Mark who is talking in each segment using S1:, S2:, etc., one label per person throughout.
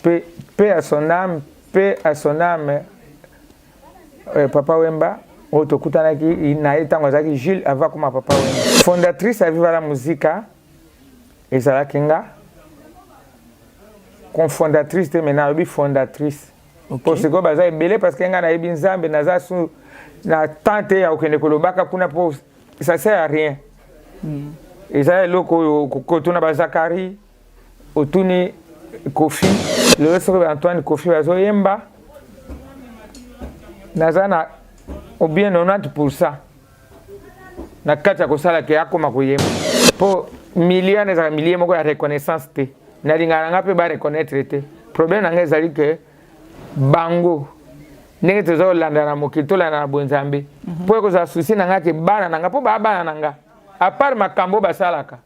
S1: Pe paix à son âme, paix à son âme euh, Papa Wemba oyo tokutanaki na ye ntango azalaki Jules avant akoma Papa Wemba. Fondatrice ya Viva la Musica ezalaki nga confondatrice te mais nalobi fondatrice mpo sikoyo baza ebele parce que nga nayebi Nzambe naza su na temps te ya kokende kolobaka kuna mpo ça sert à rien mm. eza eloko oyo kotuna ba Zakari Otuni Koffi lelo soki ba Antoine Koffi bazoyemba naza na ou bien 90% na kati ya kosala ke akoma koyemba mpo milieu wana ezalaka milieu moko ya reconnaissance te nalingaka na nga mpe ba reconnaître te problème na nga ezali ke bango ndenge toza kolanda na mokili tolanda na bonzambe mpo mhm. ekozala susi na nga ke bana na nga mpo baa bana na nga apart makambo basalaka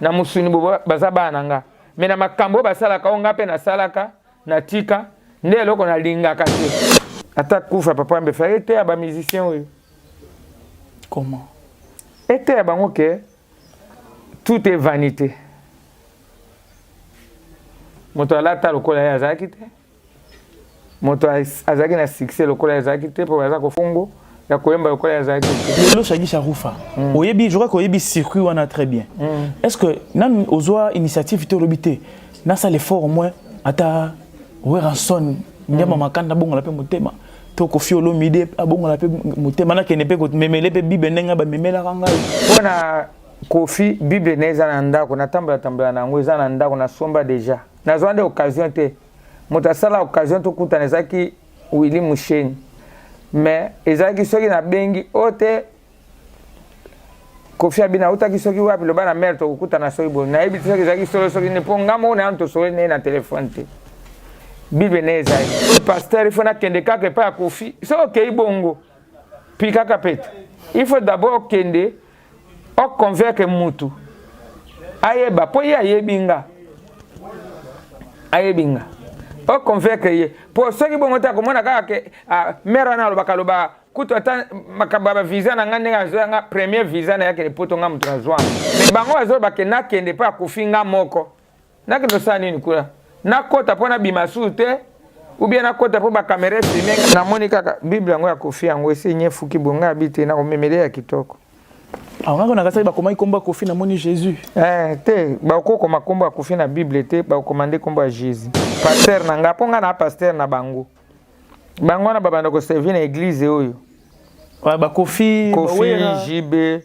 S1: na mosuni bo baza bana na nga me na makambo oyo basalaka oyo nga mpe nasalaka natika nde eloko nalingaka te ata kufa papa mbe fallait eteya ba musicien oyo
S2: comment
S1: eteya bango ke tout est vanité moto alata lokola ye azalaki te Moto azalaki na succès lokola ezalaki te mpo baza kofongo ya koyemba lokola ezalaki te.
S2: Lelo Shaggy Sharufa, mm. oyebi, je crois que oyebi circuit wana très bien. Mm. Est-ce que nanu ozwa initiative te olobi te nasala effort au moins ata Werrason Ndiamba mm. Makanda bongola pe motema to Koffi Olomide abongola pe motema nakende pe komemele pe Bible ndenge bamemelaka ngai.
S1: Mpona Koffi Bible na eza na ndako natambola tambola na yango eza na ndako nasomba deja nazwa nde occasion te moto asala occasion tokutana ezalaki Willy Musheni mais ezalaki soki nabengi o te Koffi abi nautaki soki wapi loba na mare tokokutana soki boye nayebi te soki ezalaki solo soki nini mpo nga moko nayano tosololi naye na telefone te bible naye ezali pasteur ifo nakende kaka epai ya Koffi soki okei bongo pikaka pete il faut d'abord okende O convaincre mutu ayeba po ye ayebi nga ayebi nga o convaincre ye po soki bongo te akomona kaka ke ah, mare wana alobaka aloba kutu ata makambo ya bavisa na nga ndenge azwa nga premier visa na yakende poto nga moto nazwa me bango bazoloba ke nakende mpo akufi nga moko Nakende kosala nini kuna? Nakota mpo nabima susu te ou bien nakota mpo ba camera efilme nga? Namoni kaka bible yango ya Koffi yango esi enyefuki boye nga abi te nakomemela ye ya kitoko.
S2: Ah, nga nakasaki bakomaki kombo ya Koffi namoni Jesus.
S1: Eh, te bakokoma kombo ya Koffi na bible te bakokoma nde kombo ya Jesus. Pasteur na nga mpo nga na pasteur na bango. Bango wana babanda koservir na eglise oyo.
S2: Ba Koffi,
S1: Koffi, JB,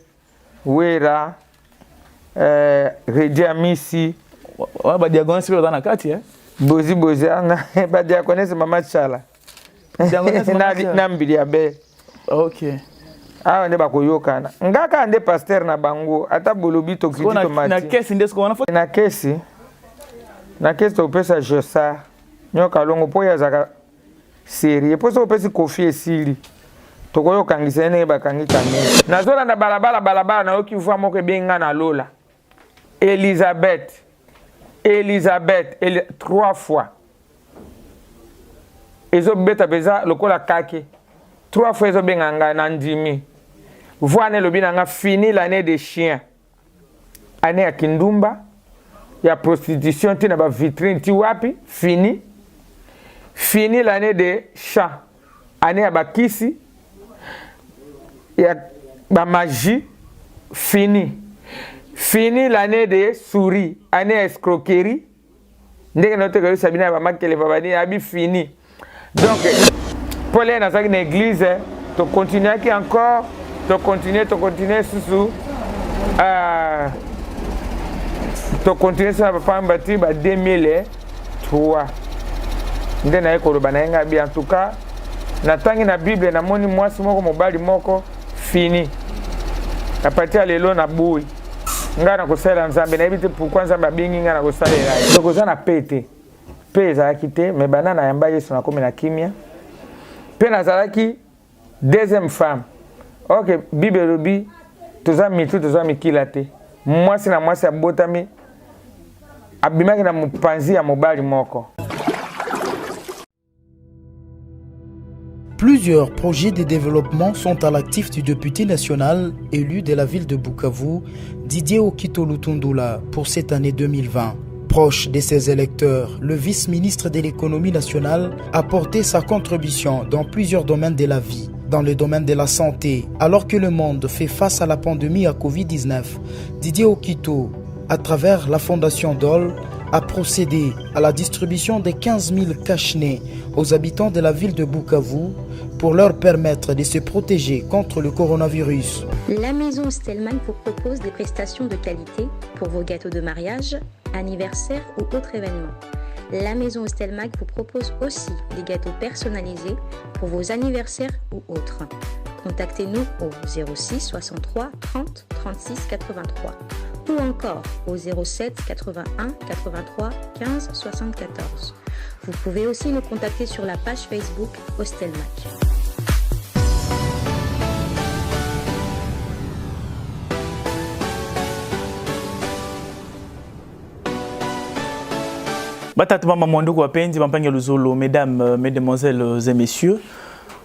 S1: Wera, eh, Reddy Amisi.
S2: Wana ba diagonese pe baza na kati eh?
S1: Bozi bozi anga ba diagonese mama Tshala. Na, na mbili ya be.
S2: Okay.
S1: Awa nde bakoyokana. Nga kaka nde pasteur na bango ata bolobi tokiti tomati.
S2: Na kesi nde siko wana
S1: na kesi. Na kesi topesa Josa nyoka longo po ye azalaka Serieux po soki opesi Koffi esili tokoki kokangisa ye ndenge bakangi Kamere. Nazolanda balabala balabala nayoki voix moko ebengi nga na lola Elisabeth Elisabeth Eli trois fois ezobeta mpenza lokola kake trois fois ezobenga ngai na ndimi voix wana elobi na nga fini l'année des chiens année ya kindumba ya prostitution ti na ba vitrine ti wapi fini fini l'année de chat année ya bakisi ya ba magie fini fini l'année de souris année ya escroquerie ndenge na yote koyebisa bino ya bamakeleva banini abi fini donc mpo leye nazalaki na église tocontinuaki encore tocontinue tocontinue susu uh, tocontinue susu na papa mbati ba 2003 nde naye koloba na ye ngai bi en tout cas natangi na bible namoni mwasi moko mobali moko fini à partir ya lelo naboyi ngai nakosalela nzambe nayebi te pourkui nzambe abengi ngai nakosalela ye donc oza na pe te pe ezalaki te me banda nayamba yesu nakomi na kimia mpe nazalaki deuxième femme ok bible elobi toza mitu toza mikila te mwasi na mwasi abotami abimaki na mopanzi ya mobali moko
S3: Plusieurs projets de développement sont à l'actif du député national élu de la ville de Bukavu, Didier Okito Lutundula, pour cette année 2020. Proche de ses électeurs, le vice-ministre de l'économie nationale a porté sa contribution dans plusieurs domaines de la vie. Dans le domaine de la santé, alors que le monde fait face à la pandémie à Covid-19, Didier Okito, à travers la fondation DOL, a procédé à la distribution de 15 000 cache-nez aux habitants de la ville de Bukavu pour leur permettre de se protéger contre le coronavirus.
S4: La maison Stellman vous propose des prestations de qualité pour vos gâteaux de mariage, anniversaire ou autres événements. La maison Stelmag vous propose aussi des gâteaux personnalisés pour vos anniversaires ou autres. Contactez-nous au 06 63 30 36 83 ou encore au 07 81 83 15 74. Vous pouvez aussi nous contacter sur la page Facebook Hostelmac.
S2: Batata mama mwanduku wapenzi bampangi luzolo, mesdames, euh, mesdemoiselles et messieurs,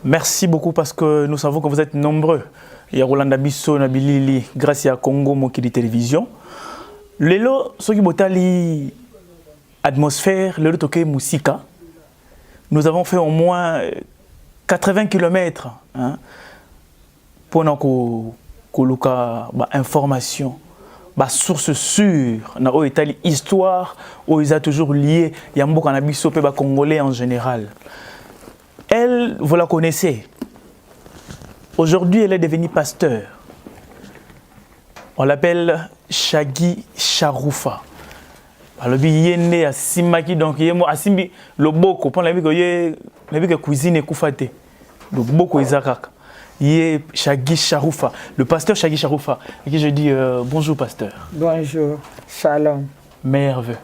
S2: merci beaucoup parce que nous savons que vous êtes nombreux. Ya Rolanda biso na bilili grâce à Congo Mokili Télévision. Lelo soki botali atmosphère, lelo toke musika. Nous avons fait au moins 80 km hein, pona ko koluka ba information ba source sûre na oyo etali histoire oyo eza toujours lié ya mboka na biso pe ba congolais en général. Elle, vous la connaissez. Aujourd'hui, elle est devenue pasteur. On l'appelle Shaggy Sharoufa. Balobi ye nde asimbaki donc ye mo asimbi loboko mpo nayebi ke ye nayebi ke cuisine ekufa te loboko eza kaka ye Shaggy Sharoufa le pasteur Shaggy Sharoufa à qui je dis euh, bonjour pasteur.
S1: Bonjour, shalom.
S2: Meilleurs vœux.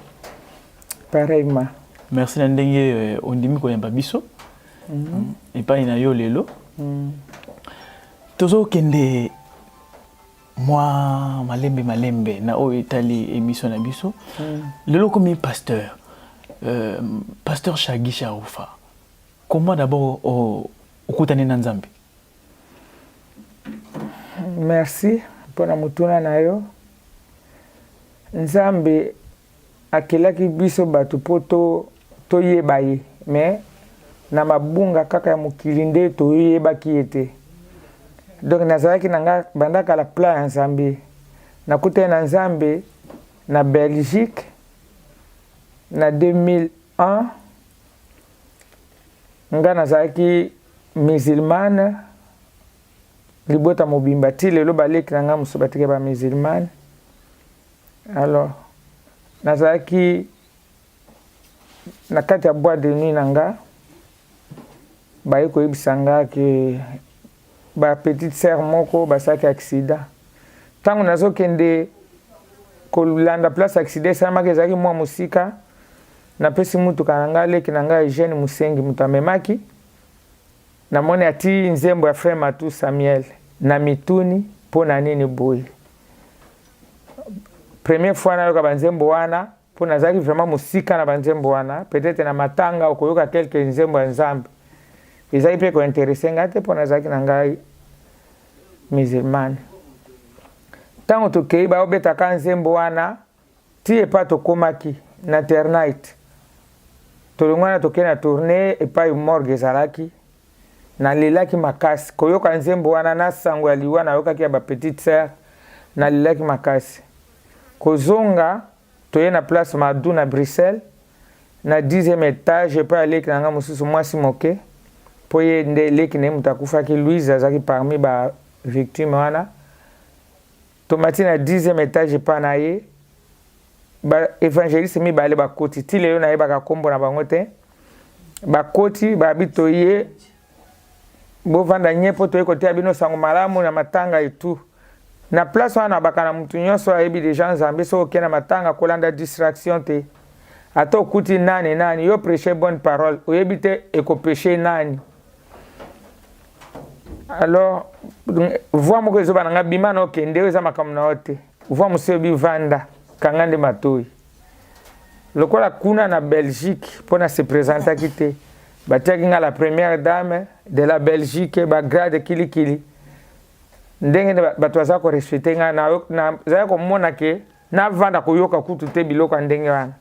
S1: Pareillement.
S2: Merci na ndenge euh, ondimi koyamba biso mm -hmm. epai na yo lelo mm. Tozokende mwa malembe malembe na oyo etali émission na biso mm. Lelo okomi pasteur euh, pasteur Shaggy Sharoufa, comment d'abord okutani na Nzambe?
S1: Merci mpona motuna na yo. Nzambe akelaki biso bato mpo toyeba ye, mais na mabunga kaka ya mokili nde toyebaki ye te. Donc nazalaki na nga banda kala plan ya Nzambe. Nakutani na Nzambe na Belgique na 2001. Nga nazalaki musulmane libota mobimba ti lelo baleki na nga mosusu batiki ba musulmane. Alors nazalaki na kati ya boîte de nuit na nga, baye koyebisa nga ke ba petite sœur moko basalaki accident. Ntango nazokende kolanda place accident esalamaki, ezalaki mwa mosika, napesi mutuka na nga leki na nga Eugène Musengi moto amemaki. Namoni ati nzembo ya frère Matou Samuel na mituni mpo na nini boye. Première fois nayoka banzembo wana mpo nazalaki vraiment mosika na banzembo wana, peut-être na matanga okoyoka quelques nzembo ya Nzambe, ezalaki mpe kointeresse ngai te mpo nazalaki na ngai musulmane. Ntango tokei baobetaka nzembo wana ti epai tokomaki na Ternite, tolongwana tokei na tournée epai morgue ezalaki. Nalelaki makasi koyoka nzembo wana na sango ya liwa nayokaki ya ba petite sœur, nalelaki makasi. Kozonga toye na place Madou na Bruxelles na 10e étage epai ya leki na ngai mosusu mwasi moke, mpo ye nde leki na ye moto akufaki, Louise azalaki parmi ba victime wana. Tomati na 10e étage epai na ye, ba evangeliste mibale bakoti, ti lelo nayebaka kombo na bango te. Bakoti babi toye bovanda nye mpo toye koteya bino sango malamu na matanga etu. Na place wana baka na mutu nyonso ayebi deja Nzambe, soki okei na matanga kolanda distraction te. Ata okuti nani nani, yo prêcher bonne parole, oyebi te ekopeche nani. Alors voix moko ezoba na nga bima na okende, oyo eza makambo na yo te. Voix mosusu ebi vanda, kanga nde matoyi. Lokola kuna na Belgique mpo na se présentaki te, batiaki nga la première dame de la Belgique, ba grade kilikili. Ndenge nde bato baza ko respecter nga, nazalaki komona ke navanda koyoka kutu te biloko ya ndenge wana.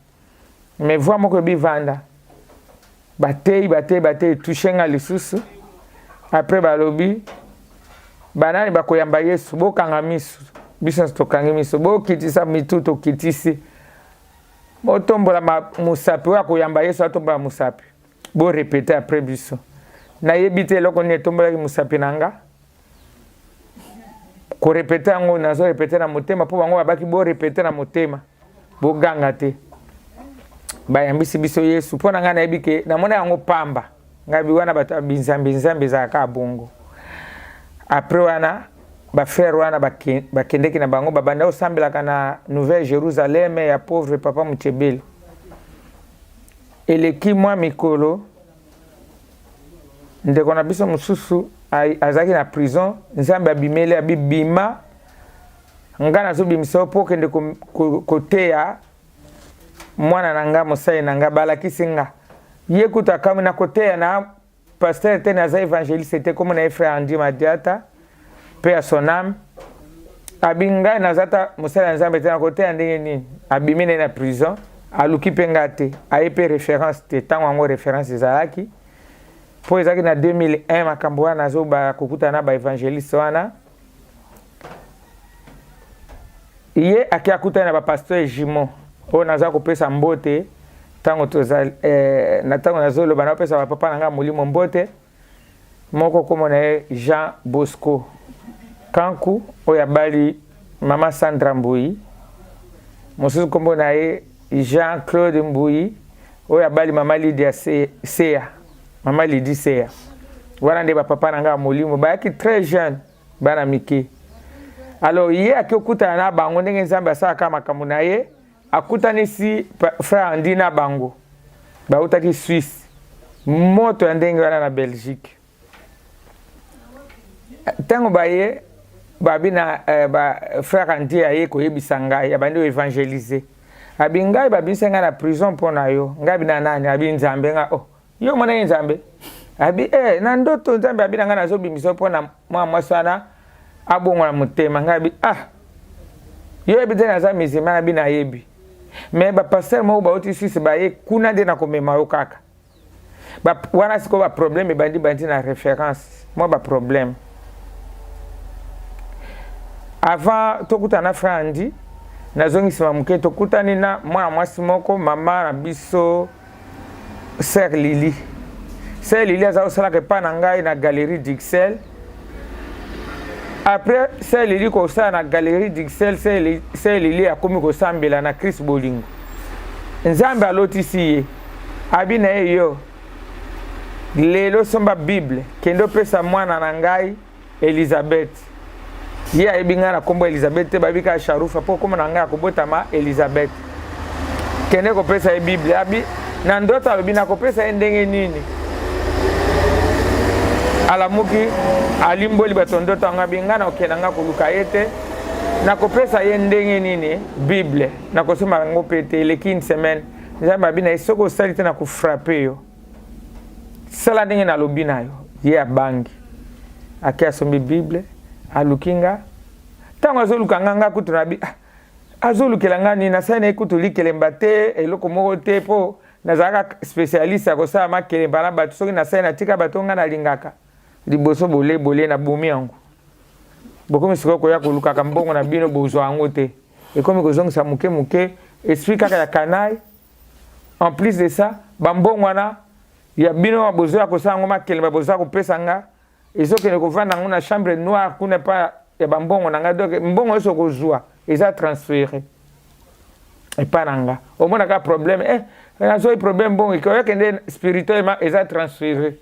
S1: Mais voix moko ebi vanda. Bateyi bateyi bateyi touche nga lisusu. Après balobi banani bakoyamba Yesu bokanga misu. Biso nyonso tokangi miso, bokitisa mitu tokitisi. Botombola mosapi oyo akoyamba Yesu atombola mosapi. Bo répéter après biso. Nayebi te eloko nini etombolaki mosapi na nga. Ko répéter yango nazo répéter na motema mpo bango babaki bo répéter na motema. Boganga te. Bayambisi biso Yesu mpo na ngai nayebi ke namona yango pamba. Ngai bi wana bato ya binzambi nzambe ezalaka bongo. Après wana ba frère wana bakendeki na bango babanda kosambelaka na Nouvelle Jérusalem ya pauvre papa Muchebele. Eleki mwa mikolo ndeko na biso mosusu azalaki na prison, Nzambe abimeli abi bima, nga nazobimisa yo mpo okende koteya mwana na nga mosali na nga balakisi nga ye kutu akamwi na koteya na pasteur te naza évangéliste te komona ye frère Andy Madiata pe ya son âme abi ngai naza ta mosali ya Nzambe te nakoteya ndenge nini abimi naye na prison aluki mpe nga te aye mpe référence te ntango yango référence ezalaki mpo ezalaki na 2001 makambo wana nazoba kokutana na baévangéliste wana ye ake akutani na bapasteur jumeau oyo naza kopesa mbote ntango tozali eh, na ntango nazoloba napesa bapapa na ngai molimo mbote moko kombo na ye Jean Bosco Kanku oyo abali mama Sandra Mbuyi mosusu kombo na ye Jean Claude Mbuyi oyo abali mama Lydia Seya mama Lydie Seya wana nde bapapa na ngai ya molimo bayaki très jeune bana mike alors ye ake okutana na bango ndenge Nzambe asalaka makambo na ye akutanisi frère Andy na bango bautaki Suisse moto ya ndenge wana na Belgique ntango baye babi na eh, ba frère Andy aye koyebisa ngai abandi koevangelize abi ngai babimisa ngai na prison mpo na yo ngai bina nani abi nzambe ngai oh yo omonaki nzambe abi eh, na ndoto nzambe abi na ngai nazobimisa mpo na mwa mwasi wana abongola motema ngai abi ah yo oyebi te naza musulman abi nayebi me bapasteur moko bauti suisse baye kuna nde nakomema yo kaka ba, wana sikoyo baproblème ebandi bandi na référence mwa baproblème avant tokutana na frère Andy nazongi nsima moke tokutani na mwana mwasi moko mama na biso Sœur Lili. Sœur Lili aza kosalaka epai na ngai na galerie d'Ixelles. Après Sœur Lili kosala na galerie d'Ixelles, Sœur Lili akomi kosambela na Christ Bolingo. Nzambe alotisi ye. Abi na ye yo lelo somba Bible kende opesa mwana na ngai Elizabeth. Ye ayebi ngai na kombo Elizabeth te, bayebi kaka Sharufa mpo kombo na ngai akobotama Elizabeth. Kende kopesa ye Bible. Abi na ndoto alobi nakopesa ye ndenge nini? Alamuki alimboli bato ndoto yango abi ngai nakokenda ngai koluka ye te nakopesa ye ndenge nini Bible nakosomba yango mpe te eleki une semaine Nzambe abi na ye soki osali te nakofrape yo sala ndenge nalobi na yo ye abangi ake asombi bible aluki nga ntango azoluka nga nga kutu nabi ah, azolukela nga nini nasali na ye kutu likelemba te eloko moko te mpo nazalaka spécialiste ya kosala makelemba na bato soki nasali natika bato nga nalingaka liboso bole bole nabomi yango bokomi sikoyo koya kolukaka mbongo na bino bozwa yango te ekomi kozongisa moke moke esprit kaka ya kanaille En plus de ça, ba mbongo wana ya bino bozo ya kosala yango makelemba boza kopesa nga ezokende kovanda yango na chambre noire kuna epa ya ba mbongo na nga donc mbongo nyonso okozwa eza transfere epa na nga omonaka problème eh nazoi problème mbongo oyokende spirituellement eza transfere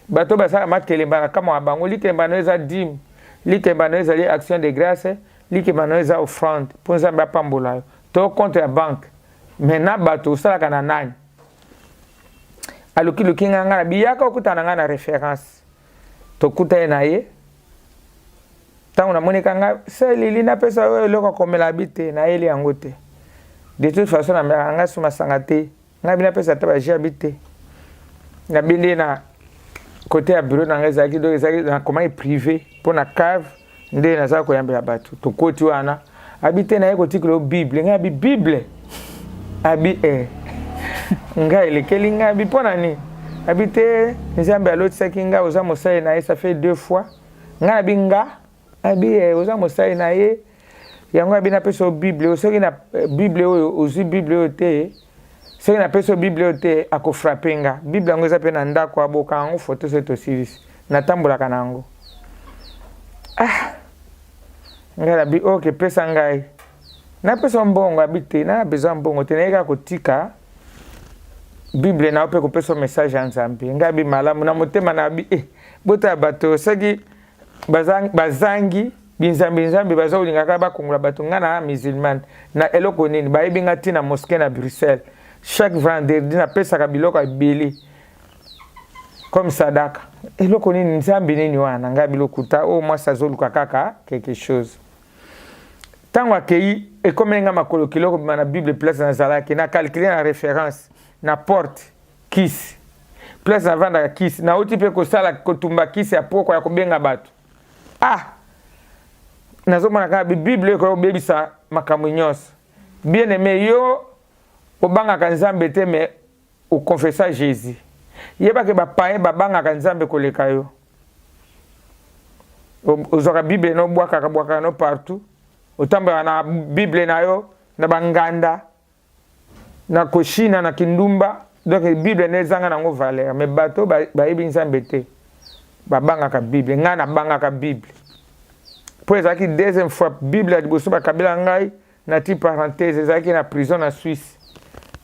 S1: bato basala makelemba na kamwa ya bango likemba no eza dime likemba no ezali action de grâce likemba no eza offrande mpo nzambe apambola yo to compte ya banque Mais na bato osalaka na nani? Aluki luki nga nga na biyaka okutana nga na reference. Tokutani na ye. Tango namoni ka nga se Lili napesa yo eloko komela abi te nayeli yango te. De toute façon namelaka nga su masanga te. Nga bina pesa ata ba jus abi te. Nabindi ye na kote ya bureau na nga ezalaki donc ezalaki nakomaki privé mpo na cave nde naza koyambela bato tokoti wana abi te naye kotikela yo bible ngai abi bible abi eh. Ngai elekeli ngai abi mpo na nini? Abi te Nzambe alotisaki ngai oza mosali na ye ça fait deux fois. Ngai nabi nga abi eh, oza mosali na ye yango abi napesa yo Bible oyo soki na eh, Bible oyo ozwi Bible oyo te soki napesi yo Bible oyo te akofrape nga. Bible yango eza mpe na ndako aboka yango foto soki tosilisi natambolaka na yango. Ah ngai nabi ok pesa ngai napesa mbongo abi te na besoin mbongo te naye kaka kotika bible na yo mpe kopesa message ya nzambe ngai abi malamu na motema na abi eh, botala bato soki bazangi binzambe nzambe baza kolinga kaka bakongola bato ngai na musulmane na eloko nini bayebi ngai ntina mosquée na bruxelles chaque vendredi napesaka biloko ebele comme sadaka eloko nini nzambe nini wana ngai bilokuta oyo mwasi azoluka kaka quelque chose ntango akei ekomeli ngai makolo kilo kobima na bible place nazalaki na calcule na référence na porte kisi place navandaka kisi nauti mpe kosala kotumba kisi ya pokwa ya kobenga bato ah nazomona kaka bible ekoki kobebisa makambo nyonso bien aimé yo obangaka nzambe te mais oconfessa Jésus yebake bapayen babangaka nzambe koleka yo ozwaka bible na obwakaka bwakaka no partout otambolaka na bible na yo na banganda na koshina na kindumba donc bible nde ezanga nango valeur mais bato bayebi nzambe te babangaka bible ngai nabangaka bible mpo ezalaki deuxième fois bible ya liboso bakabela ngai na ti parenthèse ezalaki na prison na Suisse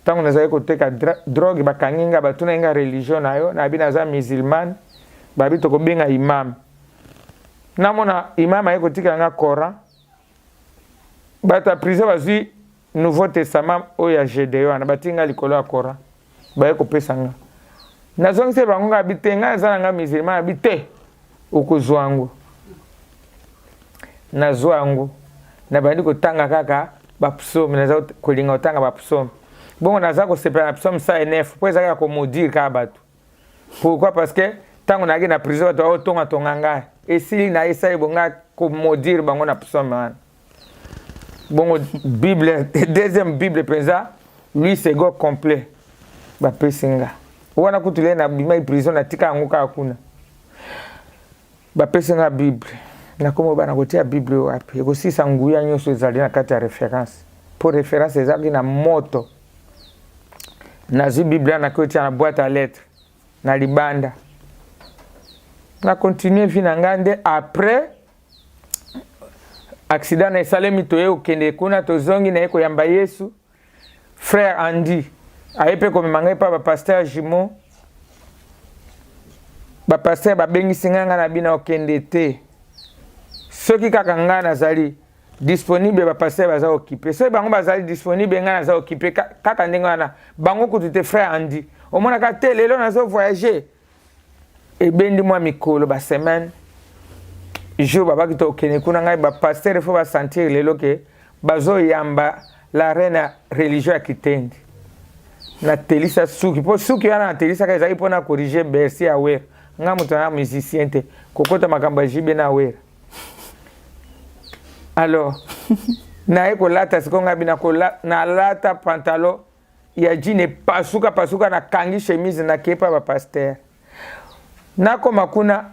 S1: ntango nazalaki koteka drogue bakangi nga batunaki nga religion na yo nayebi naza musulmane babi tokobenga imam namona imam aye kotikela nga Coran bato ya prison bazwi Nouveau Testament oyo ya Gedeon wana batii nga likolo ya Coran baye kopesa nga nazongisi bango nga abi te nga naza na nga musulman abi te okozwa yango nazwa yango nabandi kotanga kaka bapsaume naza kolinga kotanga bapsaume bongo naza kosepela na psaume 109 mpo ezalaki ya komaudire kaka bato pourquoi parce que ntango nayaki na prison bato baotongatonga ngai esili na esali bonga komaudire bango na psaume wana bongo bible deuxième bible mpenza lui sego complet bapesi nga wana kutu le nabimaki prison natika yango kaka kuna bapesi nga bible nakomi bana kotia bible wapi ekosilisa nguya nyonso ezali na kati ya référence mpo référence ezalaki na moto nazwi bible wana nakoki kotia na boîte à lettre na libanda na continue vie na ngai nde après accident na esalemi toye kokende kuna tozongi naye koyamba yesu frère Andy aye mpe komema ngai mpa bapasteur jumeau bapasteur babengisi ngai ngai na bino okende te soki kaka ngai nazali disponible bapasteur baza occupé soki bango bazali disponible ngai naza occupé kaka ndenge wana bango kutu te frère Andy omonaka te lelo nazo voyage ebendi mwa mikolo basemaine jour babaki tokende kuna ngai bapasteur faut basentir lelo ke bazoyamba la reine ya religion ya kitendi natelisa suki mpo suki wana natelisaka ezalaki mpona corriger bercy ya wera ngai moto na musicien te kokota makambo ya jibe na wera alors naye kolata sikoyo ngai bina nalata pantalon ya jean epasuka pasuka nakangi chemise nakei pa bapasteur nakoma kuna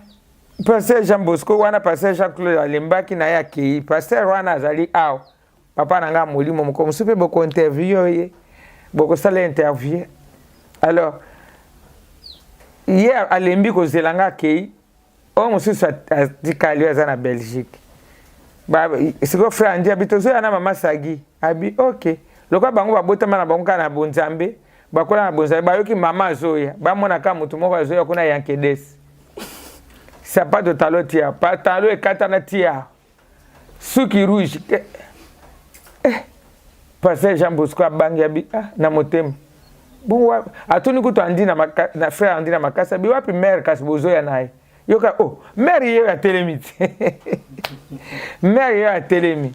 S1: pasteur Jean Bosco wana pasteur Jean Claude alembaki na ye akei pasteur wana azali awa papa na ngai molimo moko mosusu mpe bokointerview ye bokosala interview alors ye alembi kozela nga akei oyo mosusu atikali oyo aza na belgique sikoyo frère andi abi tozoya na mama sagi abi ok lokola bango babotama na bango kaka na bonzambe bakola na bonzambe bayoki mama azoya bamona kaka motu moko azoya kuna yankedes sapato talo tia talo ekatana tia suki rouge eh, eh. pasteur Jean Bosco abangi abi ah, na motema bongo atuni kutu andi na, na frère andi na makasi abi wapi mare kasi bozoya na ye yoka oh mare ye oyo atelemi te mare ye oyo atelemi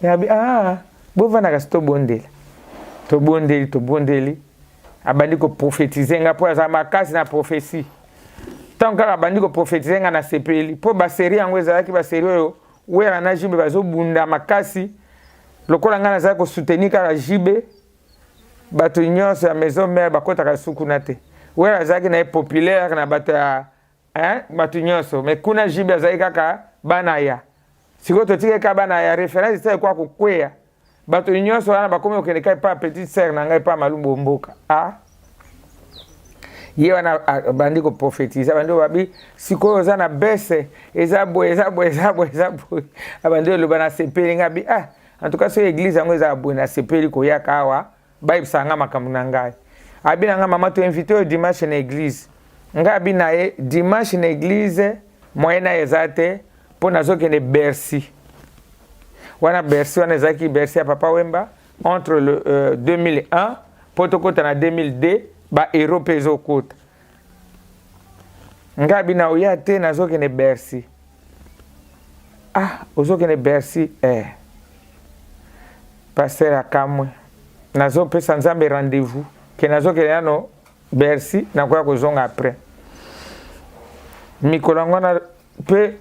S1: abi ah bovanda kasi tobondela tobondeli tobondeli abandi koprophétise nga mpo aza makasi na prophétie ntango kaka abandi koprophétise nga nasepeli mpo basérie yango ezalaki basérie oyo wera na jibe bazobunda makasi lokola ngai nazali kosoutenir kaka jibe Bato nyonso ya maison mère bakotaka su kuna te. Wera azalaki na ye populaire na bato ya hein, bato nyonso, mais kuna JB azalaki kaka bana ya sikoyo totikaki kaka bana ya référence esa ekwa kokweya. Bato nyonso wana bakomi kokende kaka epa petite sœur na ngai, epa Malumbu Mboka. Ah, ye wana abandi koprophétiser, abandi babi sikoyo oza na bese, eza boye, eza boye, eza boye, eza boye. Abandi oloba, nasepeli. Ngai bi ah, en tout cas soki église yango eza boye, nasepeli koyaka awa, bayebisaka nga makambo na ngai. Abi na ngai: "Mama, toinvite oyo dimanche na église." Ngai abi na ye: "Dimanche na église, moyen na ye eza te, mpo nazokende Bercy." Wana Bercy wana ezalaki Bercy ya Papa Wemba entre le 2001 mpo tokɔta na 2002, baeuro mpe ezokota. Ngai abi na oya te, nazokende Bercy. "Ah, ozokende Bercy?" Eh. Pasteur akamwe. Nazopesa Nzambe rendez-vous ke nazokende nano Bercy, nakoya kozonga après. Mikolo yango wana mpe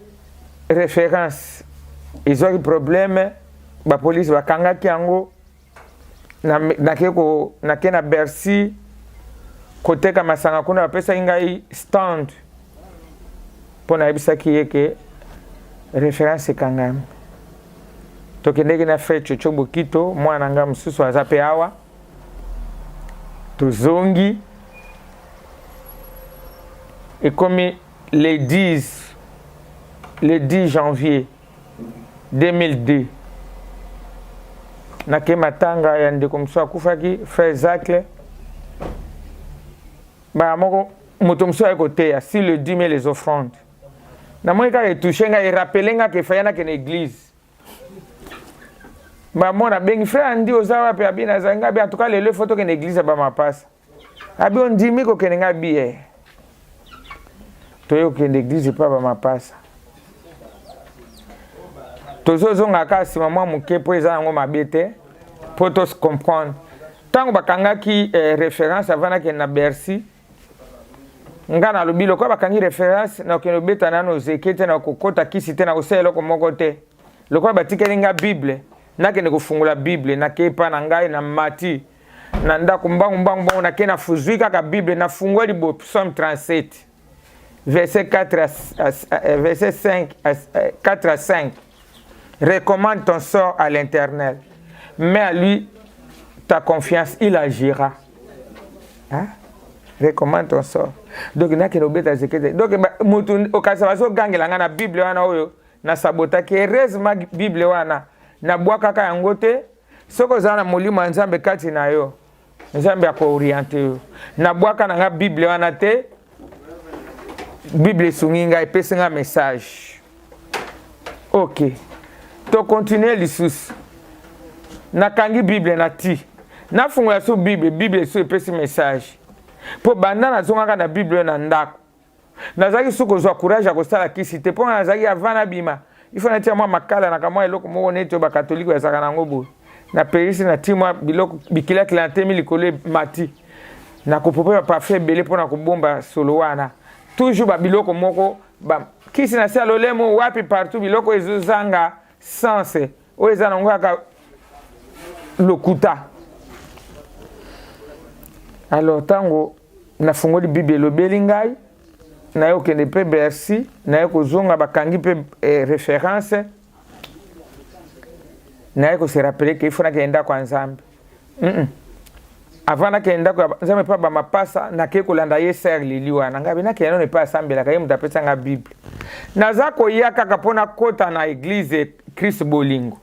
S1: référence ezwaki problème, bapolisi bakangaki yango. Nake na Bercy koteka masanga kuna, bapesaki ngai stand mpo nayebisaki ye ke référence ekangami. Tokendeki na frère Chocho Bokito, mwana na ngai mosusu aza mpe awa. Tozongi, ekomi le 10, le 10 janvier 2002, nake matanga ya ndeko mosusu akufaki, frère Zacle. Baya moko, moto mosusu aye koteya si le 10 mai, les offrandes. Namoni kaka etouche ngai, erappeler nga ke faya nakende église. Bamona abengi frère Andi: "Oza wapi?" Abi: "Nazali." Ngai abi: "En tout cas lelo ifo tokende église ya bamapasa." Abi: "Ondimi kokende?" Ngai abi: "Ye." Toye kokende église epa bamapasa. Tozozonga kaka nsima mwa moke mpo eza yango mabe te, mpo tocomprendre. Ntango bakangaki référence, avant nakende na Bercy, nga nalobi lokola bakangi référence, nakokende obeta nano zeke te, na kokɔta kisi te, na kosala eloko moko te. Lokola batikeli nga Bible, nakende kofungola Bible. Nakei epa na ngai na mati na ndako mbangu mbangu mbangu, nakei nafuzwi kaka Bible, nafungoli bo Psaume 37 verset 4 à, verset 5 à, 4 à 5: "Recommande ton sort à l'Éternel, mets à lui ta confiance, il agira." Hein? Recommande ton sort. Donc nakende obeta zeke te. Donc mutu okanisa bazogangela ngai na Bible wana oyo nasabotaki. Heureusement Bible wana nabwakaka yango te. Soki oza na molimo ya Nzambe kati na yo, Nzambe akoorienter yo. Nabwaka na nga Bible wana te. Bible esungi ngai, epesi ngai message. Ok, tocontinue lisusu. Nakangi Bible na ti nafungola so Bible, Bible eso epesi message, mpo banda nazongaka na Bible oyo na ndako, nazalaki su kozwa courage ya kosala kisi te, mpo nazalaki avant nabima, ifo natia mwa makala na kamwa eloko moko neti oyo bakatolike bazalaka nango boye. Napelisi, nati mwa biloko bikilakila, natemi likolo, emati, nakopope baparfum ebele mpona kobomba solo wana. Toujours babiloko moko kisi na se ya lolemo wapi, partout biloko ezozanga sens, oyo eza nango kaka lokuta. Alors ntango nafungoli Bible, elobeli ngai, naye kokende mpe Bercy, naye kozonga, bakangi mpe référence. Naye kose rappeler ke ifo nakende ndako ya Nzambe. Avant nakende ndako ya Nzambe mpe bamapasa, nakei kolanda ye sœur Lili wana. Ngai nakende nano epai asambelaka, ye moto apesanga Bible. Naza koya kaka mpo nakɔta na église Christ Bolingo,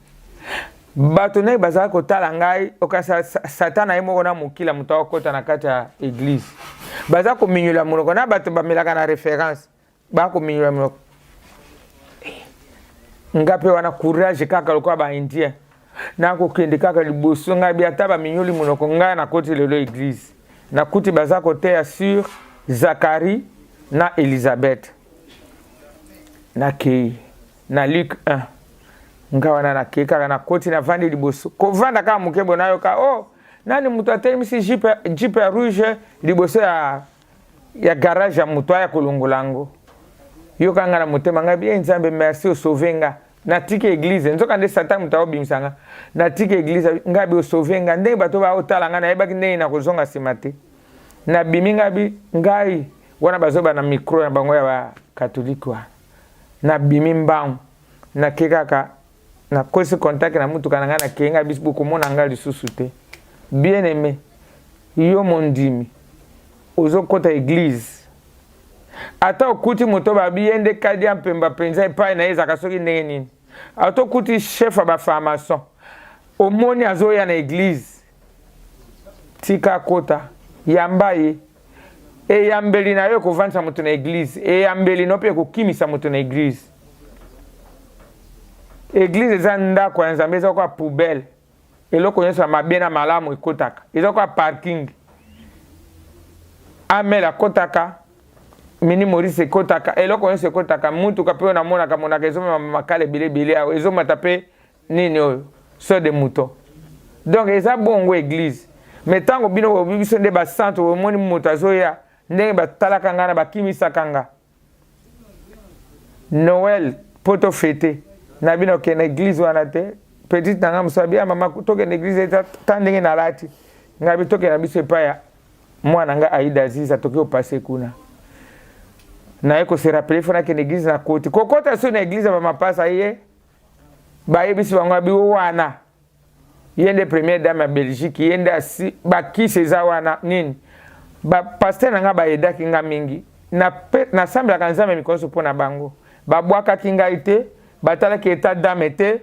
S1: bato ndenge bazala kotala ngai, okasa Satan na ye moko na mokila moto akokɔta na kati ya église. Baza kominyola monoko na bato bamelaka na référence, bakominyola monoko. Nga mpe wana courage kaka lokola baindien, nakokende kaka liboso. Ngai bi ata baminyoli monoko, ngai nakoti lelo église. Nakuti baza koteya sur Zacharie na Elizabeth. Nakei na Luc 1. Nga wana nakei kaka, nakoti, navandi liboso. Kovanda kaka moke bo, nayoka: "Oh, nani moto atelemisi jeep ya rouge liboso ya garage ya moto aya kolongola yango?" Yoka nga na motema ngai: "Bien, Nzambe, merci, osauve nga." Natiki eglise, nzoka nde Satan moto aobimisa nga. Natiki eglise, nga bi osauve nga ndenge bato baotala nga, nayebaki ndenge nakozonga nsima te. Nabimi nga bi ngai wana bazoba na micro na bango ya ba catholique wana. Nabimi mbangu, nake kaka nakosi contact na mutuka na ngai, nakei nga biso bokomona nga lisusu te. Bien aimé, yo mondimi ozokota eglise Ata okuti moto babi ye nde kadia mpemba mpenza epai na ye ezalaka soki ndenge nini, ata okuti chef ya ba franc-maçon omoni azoya na eglise, tika akota, yamba ye. Eyambeli na yo ekovandisa moto na eglise, eyambeli na yo mpe ekokimisa moto na eglise. Eglise eza ndako ya Nzambe, eza lokola poubelle. Eloko nyonso ya mabe na malamu ekotaka. Eza lokola parking. Amel akotaka, mini Maurice ekotaka, eloko nyonso ekotaka, mutuka pe oyo namonaka monaka ezomema makala ebele ebele awa, ezomata pe nini oyo saut de mouton. Donc eza bongo eglise. Mais tango bino bobi biso nde ba centre omoni moto azoya ndenge batalaka nga na bakimisaka nga. Noël po to fete na bino okende eglise wana te petite na nga mosusu abi ah mama tokende eglise eza ta ndenge nalati ngai bi tokende na biso epai ya mwana nga Aida Aziza toki opase kuna naye ko se rappeler fo nakende eglise na koti kokota so na eglise ya bamapasa ye bayebisi bango abi wana Ye nde première dame ya Belgique, ye nde asi bakisi eza wana nini? Ba pasteur na nga ba aidaki nga mingi. Na nasambelaka Nzambe mikolo nyonso mpo na bango. Babwakaki ngai te, batalaki etat d'ame te,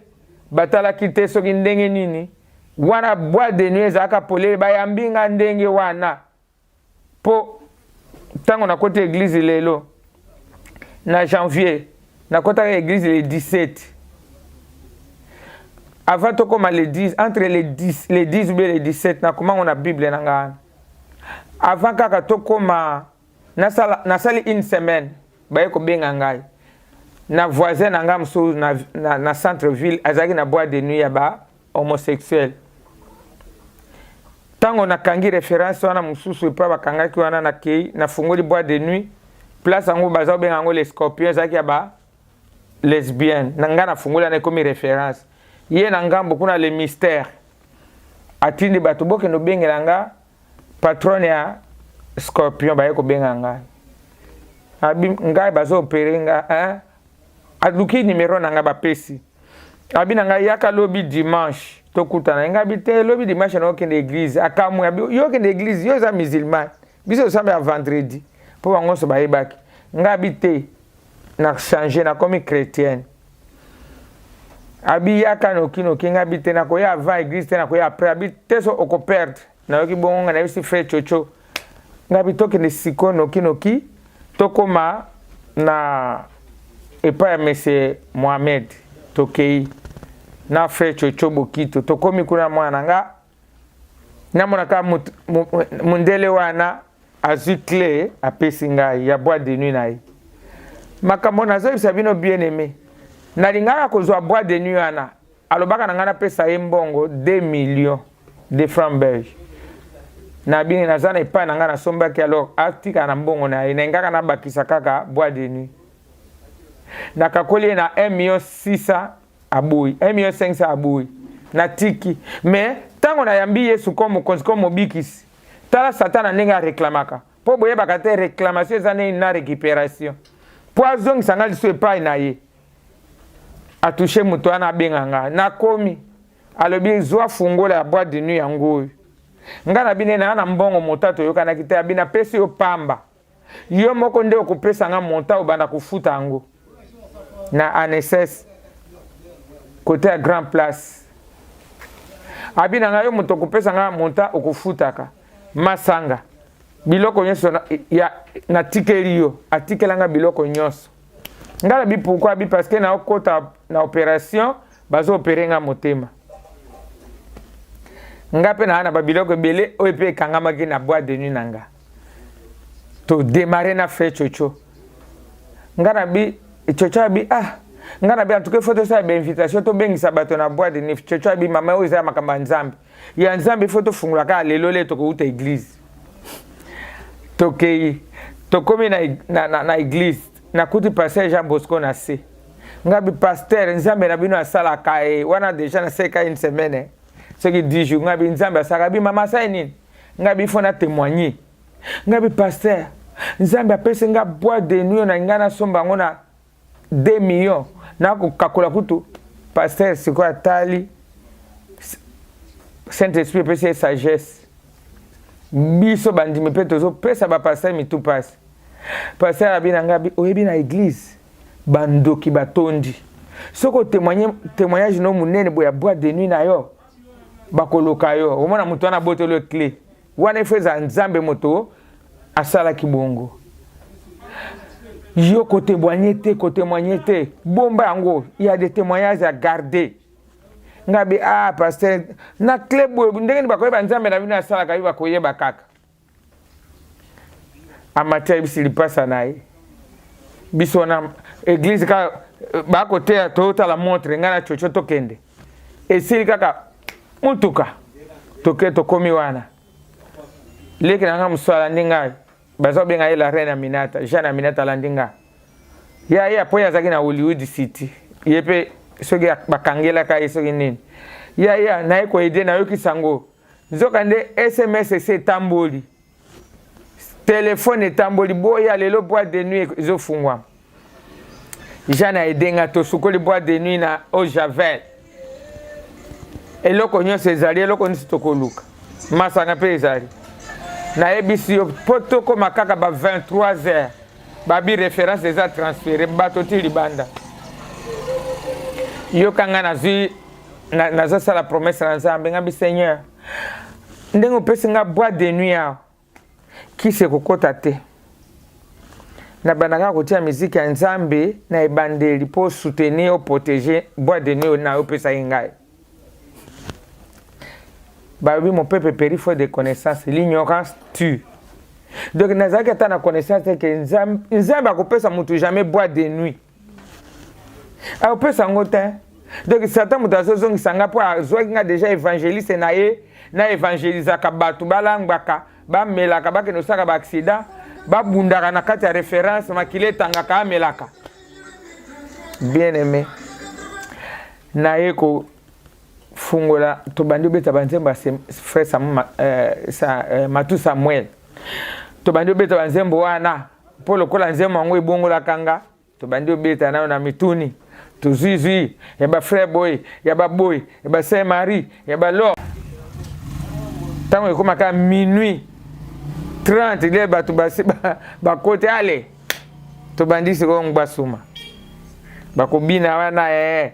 S1: batalaki te soki ndenge nini. Wana boîte de nuit ezalaka polele, bayambi nga ndenge wana. Po tango nakoti eglise lelo na janvier nakotaka eglise le 17 avant tokoma le 10 entre le 10 le 10 ou bien le 17 nakoma ngo na bible na nga wana avant kaka tokoma nasala nasali une semaine baye kobenga ngai na voisin na ngai mosusu na, na, na centre ville azalaki na boîte de nuit ya ba homosexuel ntango nakangi reference wana mosusu epai bakangaki wana nakei nafungoli boîte de nuit place yango baza kobenga yango les scorpion ezalaki ya ba lesbienne na ngai nafungoli wana ekomi reference ye na ngambo kuna le mystère atindi bato bokende obengela nga patronne ya scorpion baye kobenga ngai abi ngai bazo opere nga hein? aluki numero na ngai bapesi abi na ngai yaka lobi dimanche tokutana ngai abi te lobi dimanche na okende eglise akamwe abi yo okende eglise yo oza musulman biso tosamba ya vendredi mpo bango nyonso bayebaki ngai abi te na change nakomi chrétienne abi yaka noki noki ngai abi te nakoya avant eglise te nakoya après abi te so okoperdre Nayoki bongo nga nayebisi frère Chocho nga bi tokende siko noki noki tokoma na epai ya monsieur Mohamed tokei na frère Chocho Bokito tokomi kuna mwana na nga namona kaka mundele wana azwi cle apesi ngai ya boîte de nuit na ye makambo nazoyebisa bino bien aimé nalingaka kozwa boîte de nuit wana Alobaka na ngai napesa ye mbongo 2 millions de francs belge. Na bini naza na epai na ngai nasombaki alors atika na mbongo na ye nalingaka nabakisa kaka bois de nuit. Nakakoli ye na 1 million 600 aboyi, 1 million 500 aboyi. Natiki. Mais ntango nayambi Yesu comme mokonzi comme mobikisi, tala Satana ndenge areklamaka. Mpo boyebaka te reclamation eza nini na recuperation. Mpo azongisa ngai lisusu epai na ye. Atouche moto wana abenga nga nakomi alobi zwa fungola ya boîte de nuit yango oyo nga na bine naa na mbongo montant toyokanaki te abi napesi yo pamba yo moko nde okopesa nga montant obanda kofuta yango na anss kote ya grand place abi na nga yo moto okopesa nga montant okofutaka masanga biloko nyonso natikeli yo atikela nga biloko nyonso Nga na bi pourquoi bi parce que na okota na operation bazo opere nga motema. Nga pe na na ba biloko ebele oyo pe ekangamaki na boîte de nuit na nga. To démarrer na frère Chocho. Nga na bi Chocho abi ah nga na bi en tout cas faut tosala ba invitation tobengisa bato na boîte de nuit. Chocho abi mama oyo eza makambo ya Nzambe. Ya Nzambe faut tofungola kaka lelo le tokouta église. Tokei tokomi na, na, na, na église nakuti pasteur Jean Bosco na se. Nga bi pasteur Nzambe na bino asalaka ye wana deja na seka une semaine eh. Soki 10 jours nga bi Nzambe asalaka bi mama asali nini? Nga bi faut na témoigner. Nga bi pasteur Nzambe apesi nga boîte de nuit na nga nasomba yango na 2 millions nakokakola kutu pasteur sikoyo atali Saint Esprit epesi ye sagesse biso bandimi mpe tozopesa bapasteur mitu pasi pasteur abi na ngai oyebi na eglise bandoki batondi soki otemoigne témoignage no monene boye ya boîte de nuit na yo bakoloka yo omona moto wana abotoli yo clé wana ifo ezala nzambe moto asalaki bongo yo kotemoigne te kotemoigne te bomba yango ya des témoignages à garder nga bi ah pasteur na clé boye ndenge nini bakoyeba nzambe na bino asalaka yo bakoyeba kaka amati ayebisi lipasa na ye biso wana eglise kaka eh, bakoteya totala montre ngai na coco tokende esili kaka motuka toke tokomi wana leki na ngai mosusu alandi ngai baza kobenga ye la reine aminata jeanne aminata alandi ngai ya ye apo ye azalaki na hollywood city ye mpe soki bakangelaka ye soki nini ya ye naye koede nayoki sango nzokande sms esi etamboli telefone etamboli boya lelo boîte de nuit ezofungwama jeanne aede nga tosukoli boîte de nuit na eau javel eloko nyonso ezali eloko nyonso tokoluka masanga mpe ezali nayebisi yo mpo tokóma kaka ba 23 heures babi référence eza transfere bato ti libanda yoka ngai nazwi nazosala promesse na nzambe ngai bi seigneur ndenge opesi nga boîte de nuit awa kisi ekokota te nabandaka kotia miziki ya nzambe na ebandeli mpo soutenir oprotege boîte de nuit na opesaki ngai balobi mon peuple périt faute de connaissance l'ignorance tue donc nazalaki ata na connaissance te ke nzambe akopesa motu jamais boîte de nuit akopesa yango te donc satan moto azozongisa nga mpo azwaki nga deja évangéliste na ye na évangélisaka bato balangwaka bamelaka bakende kosaka baaccident babundaka na kati ya référence makila etangaka amelaka bien aimé naye kofungola tobandi obeta banzembo ya frère Samu, eh, sa, eh, matu samuel tobandi obeta banzembo wana mpo lokola nzembo yango ebongolaka nga tobandi obeta nayo na mituni tozwizwi ya bafrère boye ya baboye ya ba saint marie ya balor ntango ekomaka minuit 30 nde bato basi bakoti ale tobandi sikoyo ngbasuma bakobina wana ee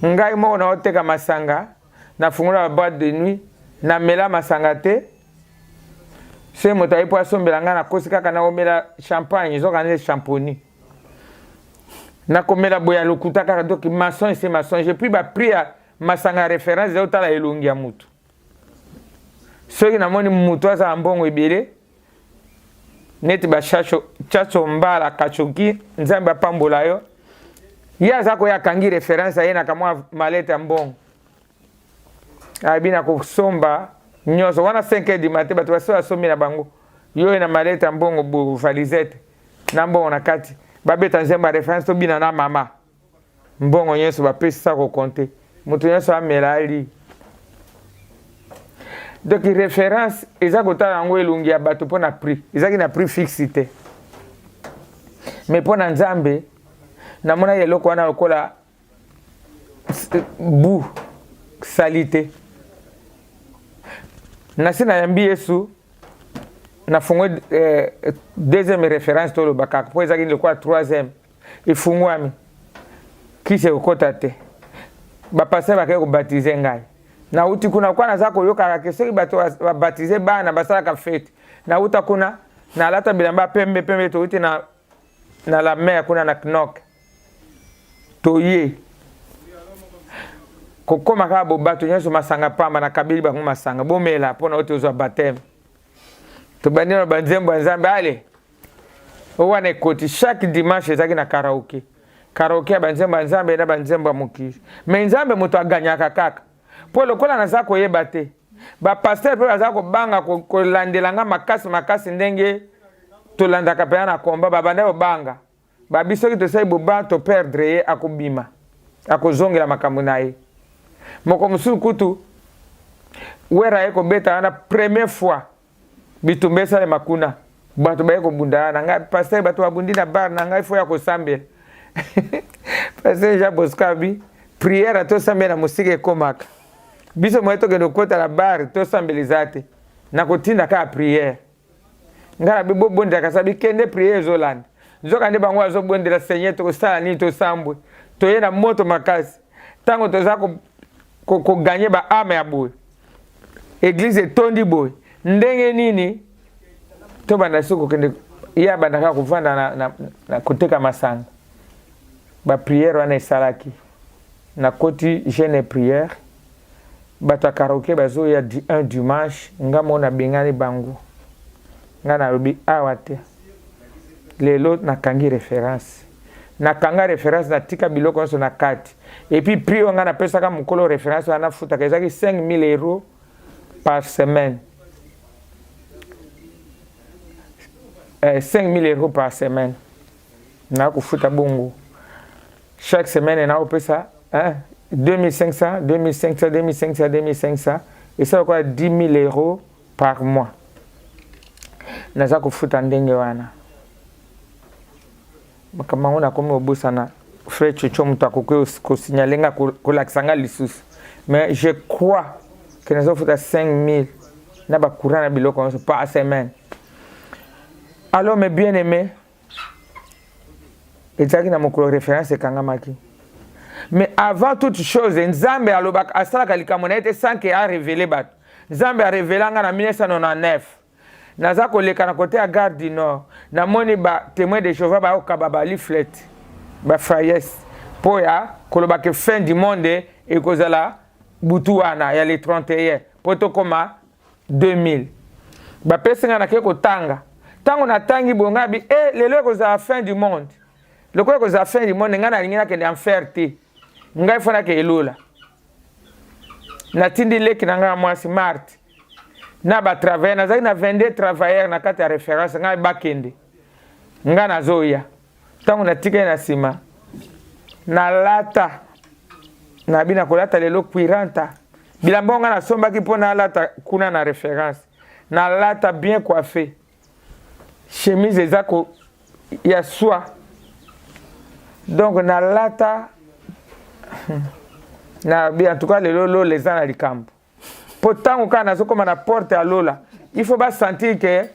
S1: ngai moko naoteka masanga nafungola ba boîte de nuit namela masanga te soki moto aye mpo asombela ngai nakosi kaka nakomela champagne ezoka nde champoni nakomela boye ya lokuta kaka donc mensonge c'est mensonge et puis baprix ya masanga ya référence eza otala elongi ya motu soki namoni motu aza na mbongo ebele neti bachacho mbala kachoki nzambe apambola yo ye aza koya akangi référence aye na kamwa malete ya mbongo abi na kosomba nyonso wana 5 heures du matin bato basi basombi na bango yo na malete ya mbongo bo valisette na mbongo na kati babeta nzembo ya référence tobina na mama mbongo nyonso bapesi sa kokonte moto nyonso amela ali donc référence eza kotala yango elongi ya bato mpo na prix ezalaki na prix fixe te mais mpo na nzambe namonaki eloko wana lokola bu sali te nasi nayambi yesu nafungwe eh, deuxième référence toloba kaka mpo ezalaki lokola troisième efungwami kisi ekokota te bapasteur bakei kobatize ngai nauti kuna kwa naza koyokaka ke soki bato babatize bana basalaka fete nauta kuna nalata bilamba pembe pembe touti na, na la mer kuna na knok toye kokoma kaka bo bato nyonso masanga pamba nakabeli bango masanga bomela mpo na oyo tozwa bateme tobandi na banzembo ya nzambe ale wana ekoti chaque dimanche ezalaki na karaoke karaoke ya banzembo ya nzambe na banzembo ya mokili me nzambe moto aganyaka kaka mpo lokola naza koyeba te bapasteur mpe baza kobanga kolandela nga makasi makasi ndenge tolandaka mpenza na komba babanda kobanga. Babi soki tosali boba toperdre ye, akobima, akozongela makambo na ye. Moko mosusu kutu Wera aye kobeta wana première fois bitumba esalema kuna, bato baye kobunda wana. Ngai pasteur, bato babundi na bar na ngai, fo ya kosambela. Pasteur Jean Bosco abi prière tosambela na mosika ekomaka biso moye tokende kokota na bar tosambela eza te, nakotinda kaka prière. Ngai nabi bobondelaka sabi kende prière ezolanda. Nzoka nde bango bazobondela Seigneur tokosala nini, tosambwe toye na moto makasi ntango toza koganye ba ame ya boye, eglise etondi boye ndenge nini tobanda soki kokende. Ye abandaka kovanda na koteka masanga. Baprière wana esalaki nakoti jeûne prière, bato ya karaoke bazoya du 1 dimanche, nga mo nabengani bango. Nga nalobi awa te, lelo nakangi référence, nakanga référence, natika biloko nyonso na kati. Et puis prix oyo nga napesaka mokolo référence wana nafutaka ezalaki 5000 euros par semaine, 5000 euros par semaine nakofuta bongo chaque semaine, nakopesa 2500, 2500, 2500, 2500, esala lokola 10 000 euros par mois naza kofuta ndenge wana. Makambo yango nakomi kobosana. Frère Chocho moto akoki kosignale nga, kolakisa nga lisusu, mais je crois que nazofuta 5000 na bacourant na biloko nyonso par semaine. Alors mes bien aimé, ezalaki na mokolo référence ekangamaki. Mais avant toute chose, Nzambe alobaka, asalaka likambo na ye te sans que arévéler bato. Nzambe arévéla nga na 1999. Naza koleka na côté ya Gare du Nord, namoni batémoin de Jéhovah bayokaba baleaflet, baflyers mpo ya koloba ke fin du monde ekozala butu wana ya le 31 mpo tokóma 2000. Bapesi nga, nake kotanga. Ntango natangi boye, ngai bi e lelo ekozala fin du monde. Lokola ekozala fin du monde, ngai nalingi nakende enfer te, ngai fo nake elola. Natindi leki na ngai ya mwasi Marte na batravailleur. Nazalaki na 22 travailleur na kati ya référence. Ngai bakende, ngai nazoya. Ntango natikali na nsima, nalata, nabi nakolata lelo cuiranta, bilamba oyo ngai nasombaki mpo nalata kuna na référence. Nalata bien coiffé, chemise eza ko ya soie, donc nalata nabi en tout cas lelo lola eza na likambo, mpo ntango kaka nazokóma na porte ya lola, il faut basentir que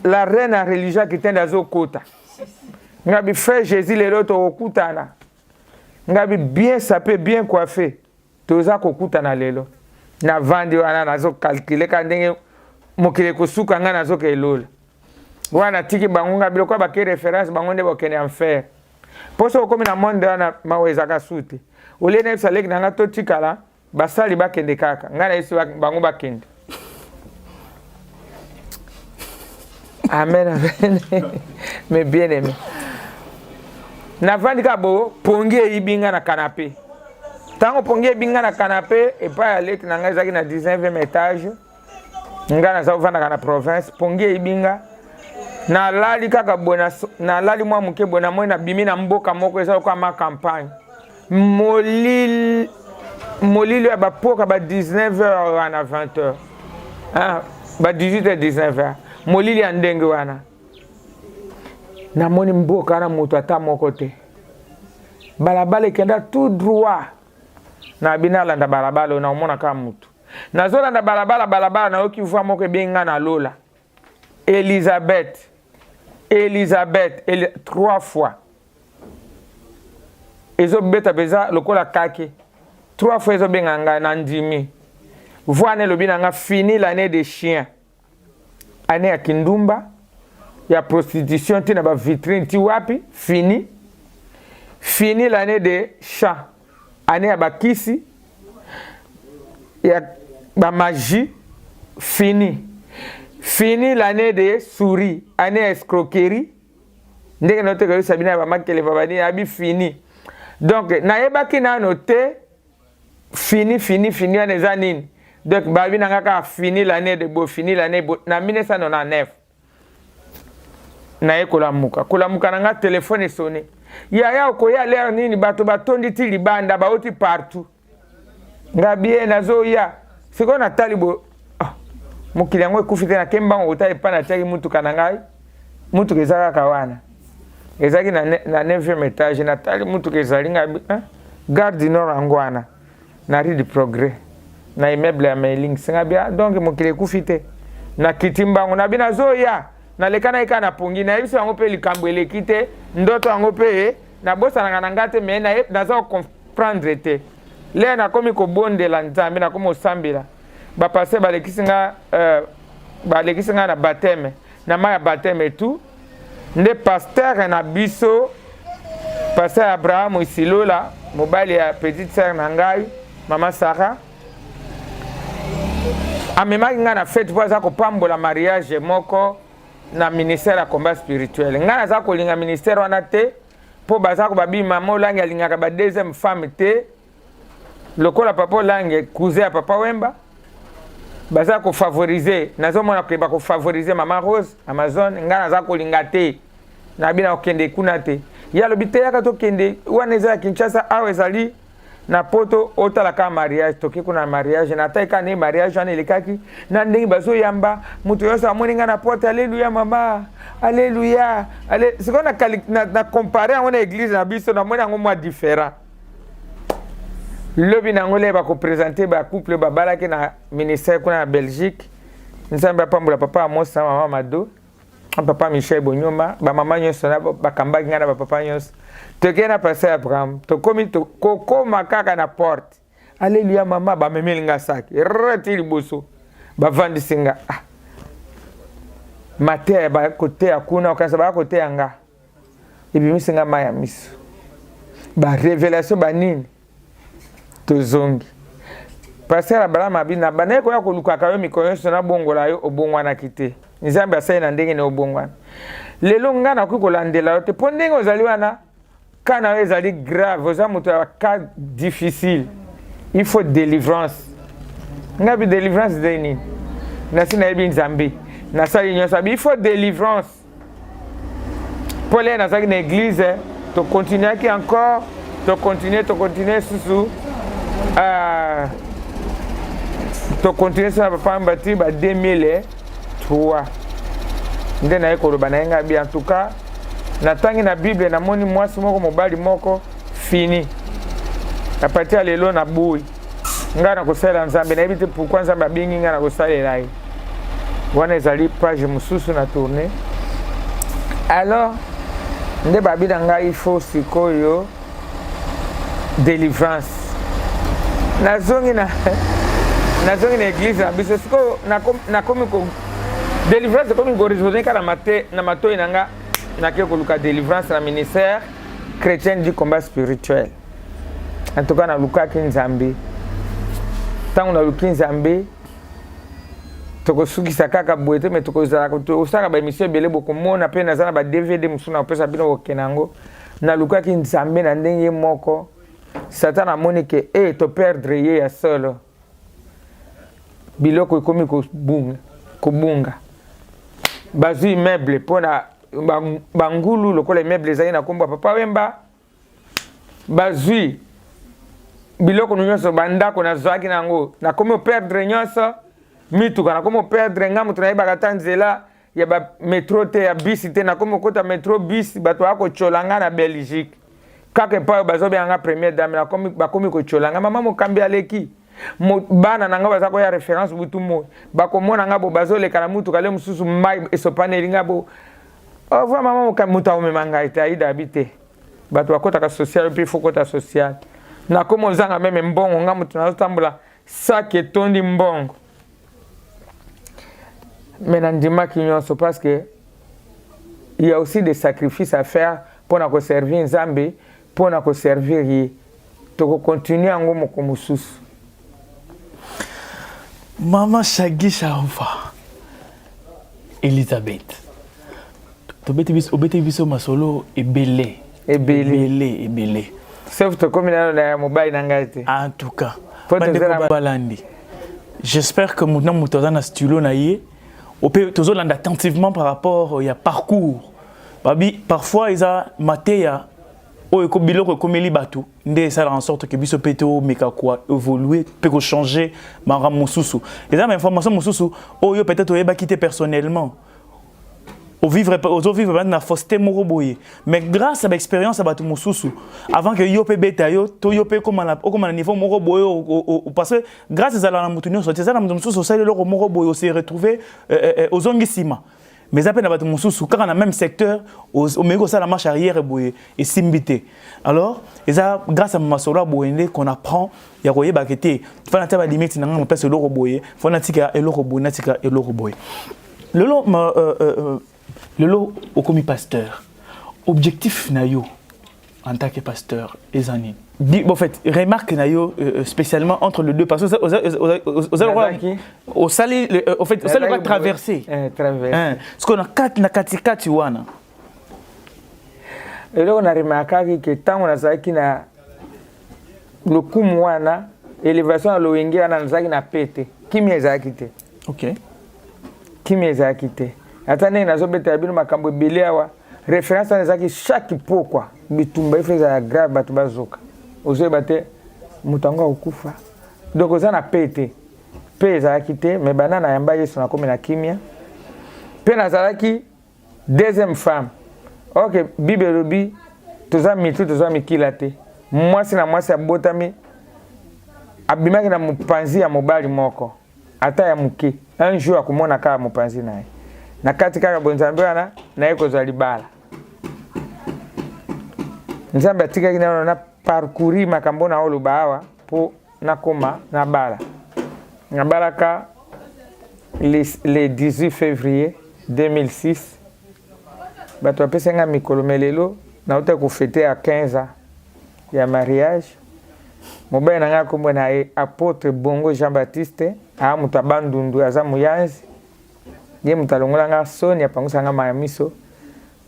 S1: la reine ya religion akitende azokota. Ngabi frère Jésus, lelo tokokutana. Ngabi bien sapé, bien coiffé, toza kokutana lelo. Navandi wana, nazocalculer kaka ndenge mokili ekosuka, ngai nazoka elola. Wana tiki bango, nga biloko bake référence, bango nde bakende enfer, mpo soki okomi na monde wana, mawa ezalaka su te. Olie nayebisa leki na nga totikala, basali bakende kaka, ngai nayebisi bango bakende. Amen, amen, mes bien aimé. Navandi kaka bo, pongi eyibi nga na canapé. Ntango pongi eyibi nga na canapé epai ya leki na ngai, ezalaki na 19e étage, ngai naza kovandaka na province. Pongi eyibi nga, nalali kaka boye, nalali mwa moke boye, namoni nabimi na mboka moko eza lokola ma campagne, molili molili ya bapoka ba 19 heures wana, 20 heures, ba 18 heures, 19 heures, molili ya ndenge wana. Namoni mboka wana moto ata moko te, balabala ekenda tout droit. Nabi nalanda balabala oyo, naomona kaka motu. Nazolanda balabala balabala, nayoki voix moko ebengi nga na lola: Elizabeth, Elizabeth, trois fois. Ezobeta mpenza lokola kake, trois fois ezobenga ngai. Na ndimi voix wana, elobi na nga: fini l'année de chien, année ya kindumba, ya prostitution ntina bavitrine ti wapi, fini. Fini l'année de chat, année ya bakisi, ya bamagie, fini. Fini l'année de souris, année ya escroquerie, ndenge naoteka yo sabina ya bamakele babani abi fini. Donc nayebaki nano te fini fini fini wana eza nini. Donc babi na nga kaka fini l'année de bo, fini l'année bo. Na 1999 naye kolamuka, kolamuka na nga, telefone esone. Yaya, okoya l'heure nini? Bato batondi ti libanda, bauti partout. Nga bien, nazoya sikoyo. Natali bo, ah, mokili yango ekufi te. Nake mbango kotala epai natiaki mutuka na ngai. Mutuka eza kaka wana, ezalaki na 9e étage. Natali, mutuka ezali. Ngai, Gare du Nord yango wana, na rue du Progrès, na immeuble ya Mailing. Singa bia, donc mokili ekufi te. Nakiti mbango na bino, azoya. Naleka na ye kaka na pongi, nayebisi yango mpe likambo eleki te. Ndoto yango mpe nabosanaka na nga te, mais naza comprendre te. L'heure nakomi kobondela Nzambe, nakomi kosambela, bapasteur balekisi nga, balekisi nga na baptême, na mai ya baptême et tout. Nde pasteur na biso, pasteur Abraham Isilola, mobali ya petite sœur na ngai, mama Sara, amemaki ngai na fête mpo aza kopambola mariage moko na ministère ya combat spirituel. Ngai naza kolinga ministère wana te, mpo baza kobabi mama Olangi alingaka ba deuxième femme te, lokola papa Olangi, cousin ya papa Wemba, baza kofavoriser. Nazomona koyeba kofavoriser mama Rose Amazon. Ngai naza kolinga te, nabi na kokende kuna te. Ye alobi te, yaka tokende, wana eza ya Kinshasa, awa ezali na Poto, otala kaka mariage. Toki kuna na mariage, natali kaka ndenge mariage wana elekaki, na ndenge bazoyamba moto nyonso. Amoni ngai na porte: "Alleluya mama, alleluya ale." Sikoyo na comparer yango na église na biso, namoni yango mwa différent. Lobi nango le bakoprésenter bacouple babalaki na ministère kuna na Belgique. Nzambe apambola papa Amos na mama Mado, papa Michel Bonyoma, bamama nyonso na bakambaki ngai na bapapa nyonso. Tokei na pasteur Abraham, tokomi, kokóma kaka na porte: "Alleluya mama." Bamemeli nga saki rati liboso, bavandisi nga. Ah. Mateya bakoteya kuna, okanisa baya koteya nga, ebimisi nga mai ya miso, barévélation banini. Tozongi, pasteur Abraham abi: "Na bandaki koya kolukaka yo mikolo nyonso, nabongola yo, obongwanaki te. Nzambe asali na ndenge na obongwana. Lelo ngai nakoki kolandela yo te, mpo ndenge ozali wana, cas na yo ezali grave, oza moto ya cas difficile, il faut délivrance." Ngai bi: "Délivrance nde nini? Nasi nayebi Nzambe, nasali nyonso." Abi: "Il faut délivrance." Mpo l'heure nazalaki na église, tokontinuaki encore, tocontinue, tocontinue susu, tocontinue so na papa Mbati ba 2003. Nde naye koloba na ye, ngai bi: "En tout cas, natangi na Bible, namoni mwasi moko, mobali moko, fini. À partir ya lelo naboyi, ngai na kosalela Nzambe. Nayebi te pourquoi Nzambe abengi ngai na kosalela ye." Wana ezali page mosusu na tourne. Alors nde babi na ngai, il faut sikoyo délivrance. Nazongi na église na biso. Sikoyo nakomi ko délivrance ekomi koraisonner kaka na matoi na nga. Nake koluka délivrance na ministère chrétien du combat spirituel. En tout cas, nalukaki Nzambe. Ntango naluki Nzambe, tokosukisa kaka boye te, mais tokozala tokosalaka baémission ebele. Bokomona mpe naza na ba DVD mosusu na kopesa bino, kokende yango. Nalukaki Nzambe na ndenge moko. Satan amoni ke e toperdre ye ya solo, biloko ekomi kobunga, kobunga. Bazwi immeuble mpona bangulu, lokola immeuble ezali na nkombo ya papa Wemba. Bazwi biloko nyonso, bandako nazwaki na yango, nakomi operdre nyonso, mituka nakomi operdre. Nga moto nayebaka ata nzela ya bamétro te, ya bisi te, nakomi okota métro, bisi, bato baya kotyola nga na Belgique kaka epai oyo bazobenga nga première dame. Bakomi kotyola nga: "Mama mokambi aleki." Bana na nga baza koya référence butu moi, bakomona nga bo, bazoleka na mutuka le mosusu, mai esopaneli nga bo ovoi: "Mama mokambi." Moto akomema ngai te, aida abi te. Bato bakotaka social mpe faut kota social. Nakomi ozanga même mbongo. Nga moto nazotambola, saki etondi mbongo, mais nandimaki nyonso parce que il y a aussi des sacrifices à faire mpona koservir Nzambe, mpona koservir ye. Tokokontinue yango moko mosusu.
S2: Mama Shagi Sharufa Elizabeth, tobeti biso, obeti biso masolo ebele.
S1: Ebele.
S2: Ebele, ebele.
S1: Sauf tokomi nano na ya mobali na ngai te.
S2: En tout cas,
S1: Po
S2: bandeko balandi, j'espère que moto na moto aza na stylo na ye ope tozolanda attentivement par rapport ya parcours. Babi parfois eza mateya. Oyo biloko ekomeli bato nde esalaka en sorte que biso mpe tomeka koévoluer mpe kochanger makambo mosusu. Eza bainformation mosusu oyo peut-être oyebaki te personnellement, ovivre, ozovivre na fausseté moko boye, mais grâce à baexpérience ya bato mosusu, avant que yo mpe beta yo to yo mpe okoma na niveau moko boye, parce que grâce ezalaka na motu nyonso te. Eza na moto mosusu osali eloko moko boye, ose retrouve ozongi nsima, mais eza mpe na bato mosusu kaka na même secteur, omeki kosala marche arrière boye, esimbi te. Alors eza grâce à masolo ya boye nde qu'on apprend ya koyebaka te fa natia balimite na ngai, mopesa eloko boye, fo natika eloko boye, natika eloko boye. Lelo lelo okomi pasteur. Objectif na yo en tant que pasteur eza nini? Bon, en fait, remarque na yo spécialement entre les deux, parce que osali, en fait, osali kwa traverser
S1: Traverse
S2: ce qu'on a kati na katikati wana.
S1: Eloko na remarquaki ke ntango nazalaki na lokumu wana, élévation ya loyenge wana, nazalaki na pe te, kimia ezalaki te. Kimia ezalaki te. Ata ndenge nazobetela bino makambo ebele awa, référence wana ezalaki chaque pokwa bitumba ifo ezala grave, bato bazoka, ozoyeba te moto yango akokufa. Donc oza na pe te, pe ezalaki te. Mais banda nayamba Yesu, nakomi na kimia. Mpe nazalaki deuxième femme. Ok, Bible elobi toza mitu, toza mikila te. Mwasi na mwasi abotami, abimaki na mopanzi ya mobali moko, ata ya moke, un jour akomona kaka mopanzi na ye na kati kaka bonzambe wana. Naye kozwa libala, Nzambe atikaki nano na parcourir makambo na oloba awa mpo nakóma na bala. Nabalaka le 18 février 2006. Bato bapesi nga mikolo, me lelo nauta kofêter ya 15 ans ya mariage. Mobali na ngai, akombo na ye apôtre Bongo Jean Baptiste, aa moto abandundu, aza moyanzi. Ye moto alongola nga soni, apangusa nga maya miso.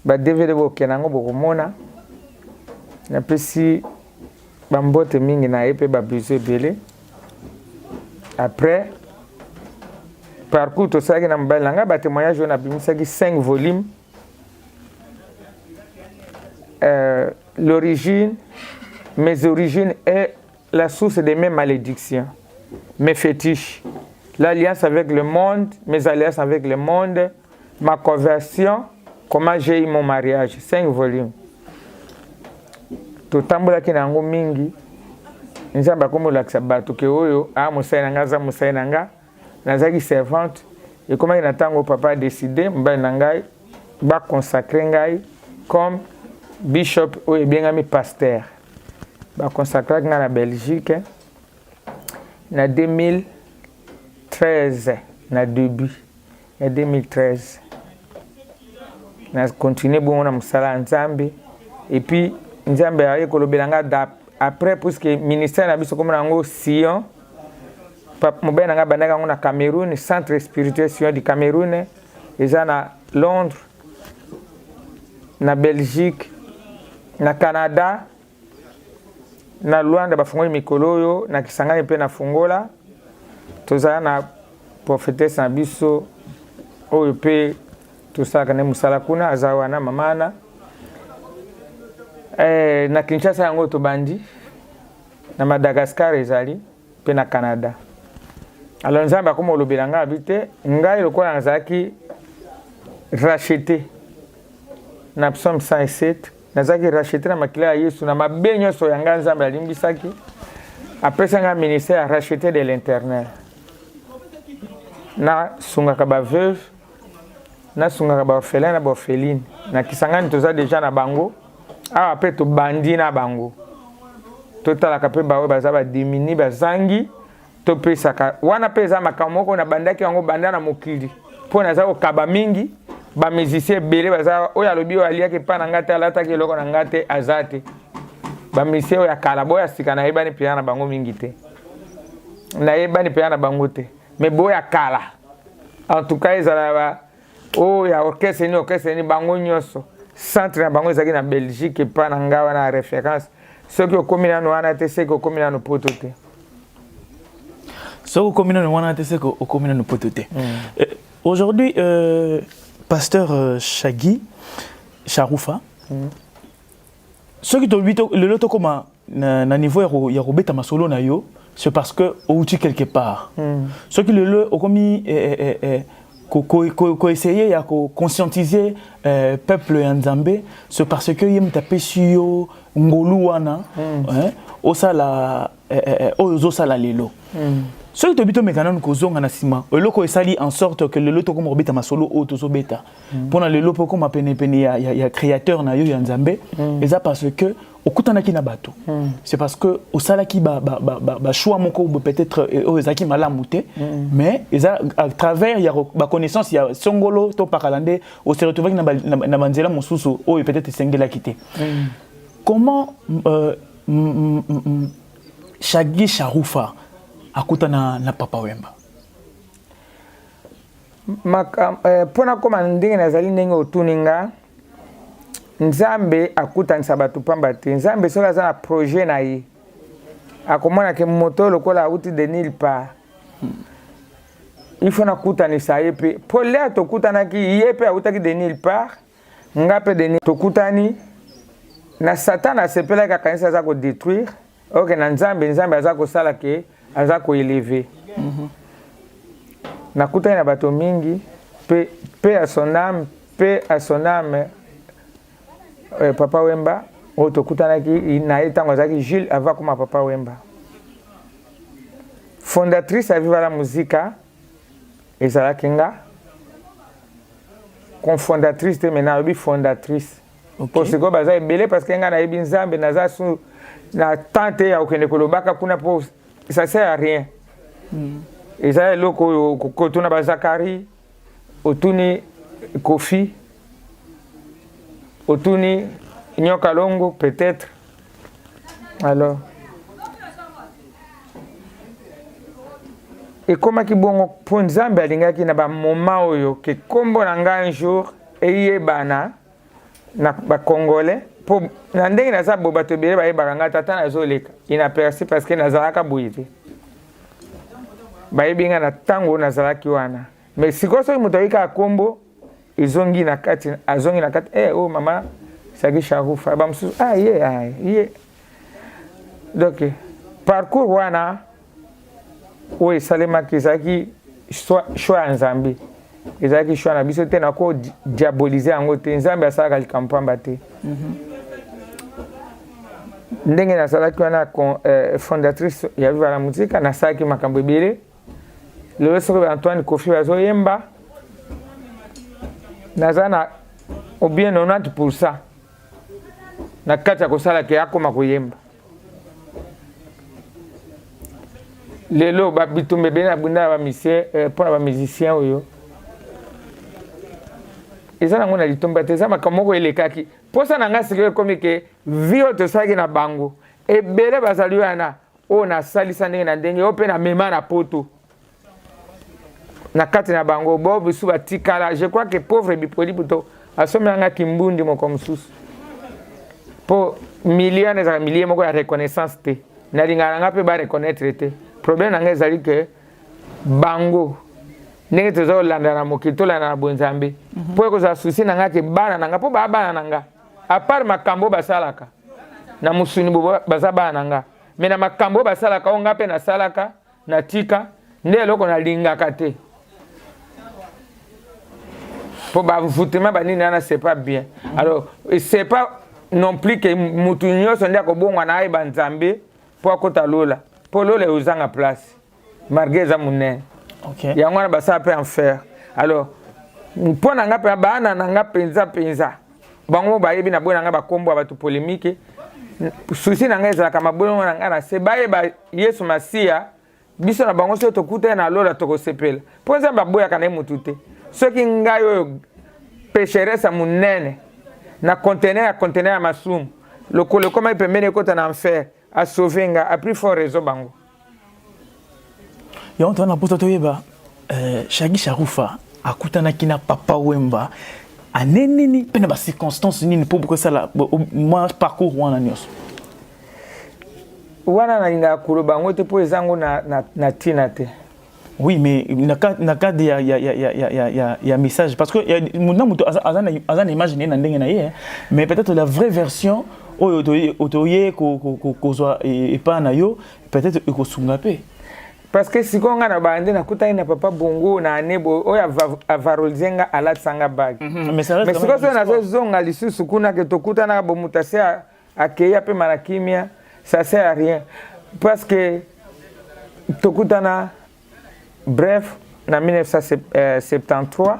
S1: Ba DVD bokende yango, bokomona. Napesi bambote mingi na ye mpe babisous ebele. Après parcours tosalaki na mobali na ngai, batémoignage oyo nabimisaki 5 volumes, l'origine, mes origines et la source de mes malédictions, mes fétiches, l'alliance avec le monde, mes alliances avec le monde, ma conversion, comment j'ai eu mon mariage, 5 volumes. Totambolaki na yango mingi. Nzambe akomi kolakisa bato ke oyo aa mosali na nga, aza mosali na nga. Nazalaki servante. Ekomaki na ntango papa adécider, mobali na ngai, baconsacrer ngai comme bishop oyo ebengami pasteur. Baconsacraki ngai na Belgique na 2013. Na début ya 2013, na continue bongo na mosala ya Nzambe. Et puis Nzambe aye kolobela nga après, puisque ministère na biso komona yango Sion, mobali na ngai abandaki yango na Cameroun, Centre spirituel Sion du Cameroun, eza na Londres, na Belgique, na Canada, na Luanda bafungoli mikolo oyo, na Kisangani mpe na fungola. Tozala na prophétesse na biso oyo mpe tosalaka nde mosala kuna, aza wana mama ana. Na Kinshasa yango tobandi, na Madagascar ezali mpe na Canada. Alors Nzambe akoma olobela ngai, abi te ngai lokola nazalaki racheté na Psaume 107, nazalaki racheté na makila ya Yesu, na mabe nyonso ya ngai Nzambe alimbisaki, apesa ngai ministère ya racheté de l'Éternel. Nasungaka baveuve, nasungaka baorphelin na baorpheline. Na Kisangani toza déjà na bango, awa mpe tobandi na bango. Totalaka mpe baoyo baza badémunis, bazangi, topesaka. Wana mpe eza makambo moko nabandaki yango banda na mokili, mpo naza kokaba mingi. Bamusicien ebele baza oyo alobi oyo aliaki epa na nga te, alataki eloko na nga te, aza te. Bamusicien oyo ya kala, boyo ya sika nayebani mpenza na bango mingi te, nayebani mpenza na bango te. Mais boyo ya kala, en tout cas ezala ba oyo ya orchestre nini, orchestre nini, bango nyonso centre na bango ezalaki na Belgique epa na nga wana ya référence. Soki okomi nano wana te, seki okomi nano poto te.
S2: Soki okomi nano wana te, seki okomi nano poto te. Aujourd'hui, pasteur Shaggy Sharufa. Soki tolobi lelo tokóma na, na niveau ya kobeta masolo na yo, c'est parce que outi quelque part. Soki lelo okomi koessayer ya koconscientiser peuple ya Nzambe, c'est parce que ye moto apesi yo ngolu wana, hein, osala oyo ozosala lelo. Soki toyebi, tomeka nanu kozonga na nsima, eloko esali en sorte que lelo tokóma kobeta masolo oyo tozobeta, mpona lelo mpo okóma penepene ya créateur na yo, ya Nzambe, eza parce que okutanaki na bato, c'est parce que osalaki bachoix moko peut-être oyo ezalaki malamu te, mais eza à travers ya baconnaissance ya songolo to pakala nde ose retrouvaki na banzela mosusu oyo peut-être esengelaki te. Comment Shagi Sharufa akutana na Papa Wemba?
S1: Mpo nakóma ndenge nazali, ndenge otuni nga, Nzambe akutanisa bato pamba te. Nzambe soki aza na projet na ye, akomonake moto lokola awuti de nulle part, il faut nakutanisa ye mpe. Mpo lea tokutanaki, ye mpe awutaki de nulle part, nga mpe de tokutani na Satan. Asepelaki, akanisi aza kodétruire. Ok, na Nzambe, Nzambe aza kosala ke aza koélever. Nakutani na bato mingi mpe, paix à son âme, paix à son âme, Papa Wemba oyo tokutanaki na ye ntango azalaki Jules avant akoma Papa Wemba. Fondatrice ya Viva la Musica ezalaki nga, cofondatrice te, mais nalobi fondatrice po sikoyo baza ebele, parce que nga nayebi Nzambe, naza su na temps te ya kokende kolobaka kuna, mpo ça sert à rien. Eza eloko oyo kotuna bazakari, otuni Kofi, otuni Nyoka Longo peut-être. Alors ekomaki bongo mpo Nzambe alingaki na bamoma oyo ke nkombo na ngai un jour eyebana na Bacongolais, mpo na ndenge naza bo, bato ebele bayebaka ngai tata nazoleka inaperçu, parce que nazalaka boye te. Bayebi ngai na ntango nazalaki wana, mais sikoyo soki moto ayi kaka nkombo ezongi na kati, azongi na kati, eh, oh, mama Saki Sharufa, bamosusu, ah, ye, ah, ye. Donc parcours wana oyo esalemaki ezalaki choix ya Nzambe, ezalaki choix na biso te. Nako diaboliser yango te. Nzambe asalaka likambo pamba te. Ndenge nazalaki wana fondatrice ya Viva la Musica, nasalaki makambo ebele. Lelo soki Antoine, Kofi bazoyemba, naza na ou bien 90% na kati ya kosala ke akóma koyemba. Lelo babitumba ebele na bunda na bamusicien, mpo na bamusicien oyo eza nango na litomba te. Eza makambo moko elekaki. Mposa na ngai sikoyo ekomi ke vie oyo tosalaki na bango ebele bazali wana, oyo nasalisa ndenge na ndenge, oyo mpe namema na Poto na kati na bango, bo bisu batikala. Je crois que pauvre Bipoli Buto asomelanga kimbundi moko mosusu, mpo milieu wana ezalaka milieu moko ya reconnaissance te. Nalingaka na nga mpe bareconnaître te. Problème na ngai ezali ke bango ndenge toza kolanda na mokili, tolanda na bonzambe, mpo ekozala souci na ngai ke bana na nga, mpo baa bana na nga, à part makambo oyo basalaka na mosuni, bo baza bana na nga, mais na makambo oyo basalaka, oyo nga mpe nasalaka, natika nde eloko nalingaka te, mpo bavutema banini wana, c'est pas bien. Alors c'est pas non plus ke mutu nyonso nde akobongwana, ayeba Nzambe mpo akota lola, mpo lola eozanga place malgré eza monene. Yango wana basala mpe enfer. Alors mpo na nga mpenza, bana na nga mpenza mpenza, bango bayebi na boye na nga bakombo ya bato polémique. Souci na ngai ezalaka mabolongo na ngai na se bayeba Yesu Masiya. Biso na bango, soki tokutani na lola, tokosepela, mpo Nzambe aboyaka na ye motu te. Soki ngai oyo pécheresse ya monene na conteneur ya conteneur ya masumu, lokolo ekomaki pembeni ekota na enfer, asauve nga, à plus forte raison bango.
S2: Yango toza na mposa toyeba, Shagi Sharufa akutanaki na Papa Wemba ane nini mpe na bacirconstance nini mpo bokosala mwa parcours wana nyonso?
S1: Wana nalingaka koloba yango te, mpo eza yango na ntina te.
S2: Oui, mais na cadre ya message, parce que na moto aza na image na ye na ndenge na ye, mais peut-être la vraie version oyo toye kozwa epai na yo, peut-être ekosunga mpe.
S1: Parce que sikoyo nga na bande nakutani na papa Bongo na ane boye oyo avaloriser nga, alatisanga bague.
S2: Mais
S1: sikoyo soki nazozonga lisusu kuna ke tokutanaka bo, moto ase akei, apema na kimia, ça sert à rien, parce que tokutana, bref, na 1973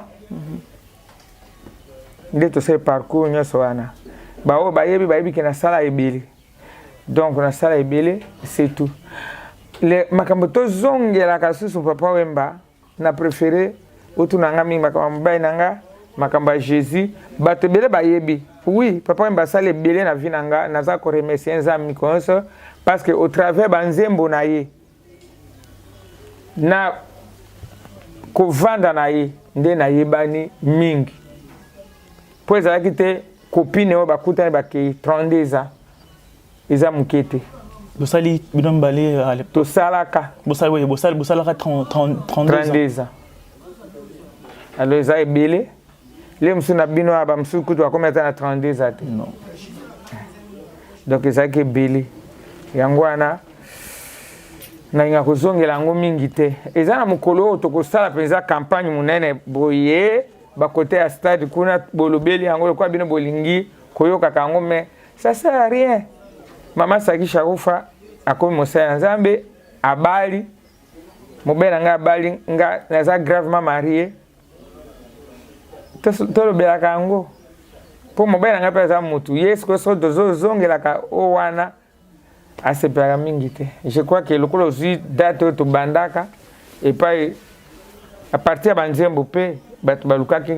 S1: nde tosali parcours nyonso wana. Baoyo bayebi, bayebi ke nasala ebele. Donc nasala ebele, c'est tout. Le makambo tozongelaka susu Papa Wemba, na préféré otuna nga mingi makambo ya mobali na nga, makambo ya Jésus. Bato ebele bayebi. Oui, Papa Wemba asala ebele na vie na nga. Naza koremercier Nzambe mikolo nyonso, parce que au travers banzembo na ye na kovanda na ye nde nayebani mingi, mpo ezalaki te copine oyo bakutani bakei. 32 ans eza moke te.
S2: Bosali bino mibale?
S1: Tosalaka.
S2: Bosalaka 32?
S1: 32 ans. Alors eza ebele. Le mosusu na bino awa, bamosusu kutu bakomi ata na 32 ans te.
S2: Non.
S1: Donc ezalaki ebele. Yango wana nalinga kozongela yango mingi te. Eza na mokolo oyo tokosala mpenza campagne monene boye, bakote ya stade kuna, bolobeli yango lokola bino bolingi koyokaka yango, mais ça sert à rien. Mama Saki Sharufa akomi mosali ya Nzambe, abali, mobali na ngai abali nga, naza gravement marié. Tolobelaka yango mpo mobali na ngai mpe aza motu ye. Sikoyo soki tozozongelaka o wana, asepelaka mingi te. Je crois que lokola ozwi date oyo tobandaka epai, à partir ya banzembo mpe bato balukaki,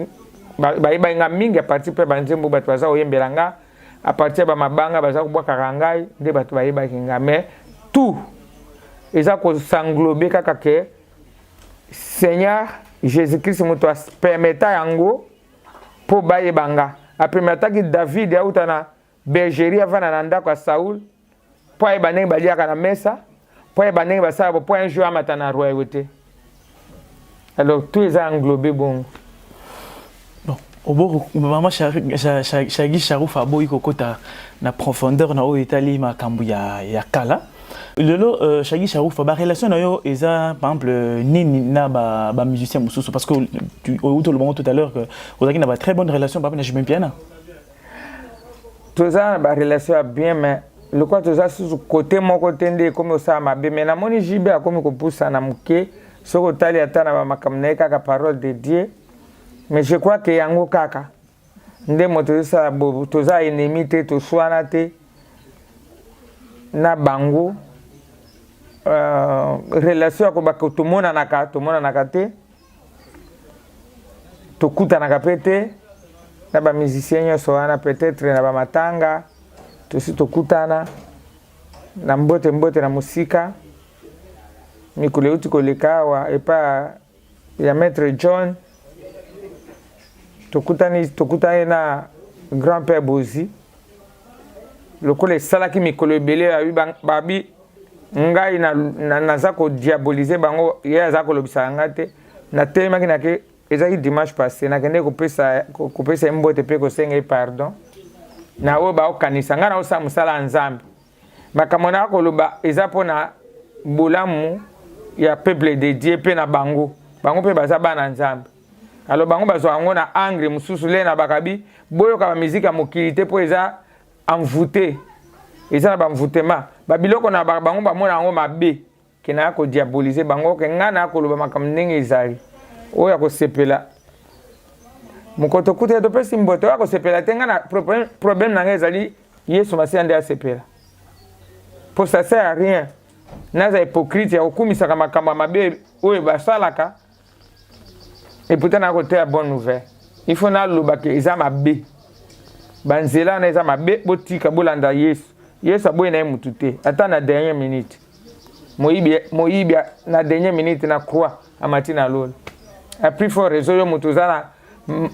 S1: bayebaki nga mingi à partir mpe banzembo bato baza koyembela nga, à partir ya bamabanga baza kobwakaka ngai nde bato bayebaki nga. Mais tout eza kos'englober kaka ke Seigneur Jésus Christ moto apermettre yango mpo bayeba nga. Apermettaki David auta na bergerie, avanda na ndako ya Saul, mpo ayeba ndenge baliaka na mesa, mpo ayeba ndenge basala bo, mpo un jour amata na royauté. Alors tout eza englobé bongo.
S2: Bon, oboko mama Shagi Sharufa aboyi kokota na profondeur na oyo etali makambo ya kala. Lelo Shagi Sharufa, barelation na yo eza par exemple nini na bamusicien mosusu? Parce que outi olobango tout à l'heure que ozalaki na ba très bonne relation par na Jumé Piana.
S1: Toza na barelation ya bien, mais lokola toza susu kote moko te nde ekomi kosala mabe. Mais namoni JB akomi kopusana moke, soki otali ata na bamakambo na ye kaka parole de Dieu. Mais je crois ke yango kaka nde moto ezosala. Toza ennemi te, toswana te na bango. Relation ya kobaka, tomonanaka, tomonanaka te, tokutanaka mpe te na bamusicien nyonso wana. Peut-être na bamatanga tosi tokutana na mbote mbote na mosika. Mikolo euti koleka awa, epa ya maître John, tokutani, tokutani na grand père Bozi. Lokola esalaki mikolo ebele, babi ngai naza kodiaboliser bango, ye aza kolobisaka nga te. Natelemaki nake, ezalaki dimanche passé, nakende kopesa ye mbote mpe kosenga ye pardon na oyo baokanisa ngai naosala mosala ya Nzambe. Makambo na koloba eza mpona bolamu ya peuple de Dieu mpe na bango. Bango mpe baza bana Nzambe. Alors bango bazwa yango na angle mosusu. Le na bakabi boyoka bamiziki ya mokili te, mpo eza envoûté, eza na baenvoûtement, babiloko na bango bamona yango mabe. Ke naya kodiaboliser bango, ke ngai naya koloba makambo ndenge ezali. Oyo ya kosepela, mokoto kuta topesi mbote. Oyo akosepela te, ngai na problème na ngai ezali Yesu Masiya nde asepela, po ça sert à rien naza hypocrite ya kokumisaka makambo ya mabe oyo basalaka. Et pourtant na koteya bonne nouvelle, il faut nalobaka eza mabe, banzela wana eza mabe, botika, bolanda Yesu. Yesu aboyi na ye mutu te, ata na dernière minute. Moyibi, moyibi na dernière minute na croix, amati na lola. À plus fort raison yo moto oza na,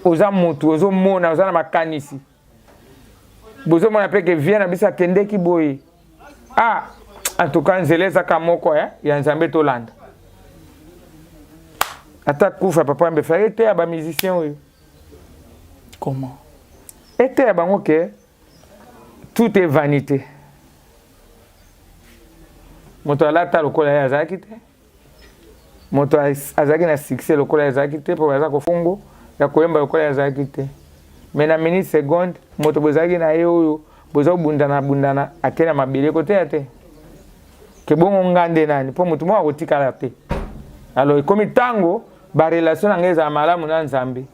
S1: oza motu, ozomona, oza na makanisi, bozomona mpe ke vie na biso akendeki boye. Ah, en tout cas nzela ezaka moko ya Nzambe, tolanda. Ata kufa Papa Wemba efalaki eteya ba musiciens oyo.
S2: Comment?
S1: Eteya bango ke tout est vanité. Moto alata lokola ye azalaki te. Moto azalaki na succès lokola ye azalaki te mpo baza kofungo ya koyemba lokola ye azalaki te. Mais na minute seconde moto bozalaki na ye oyo boza kobundana bundana ake na mabele koteya te. Ke bongo nga nde nani mpo moto moko akotikala te. Alors ekomi ntango ba relation na ngai ezala malamu na Nzambe.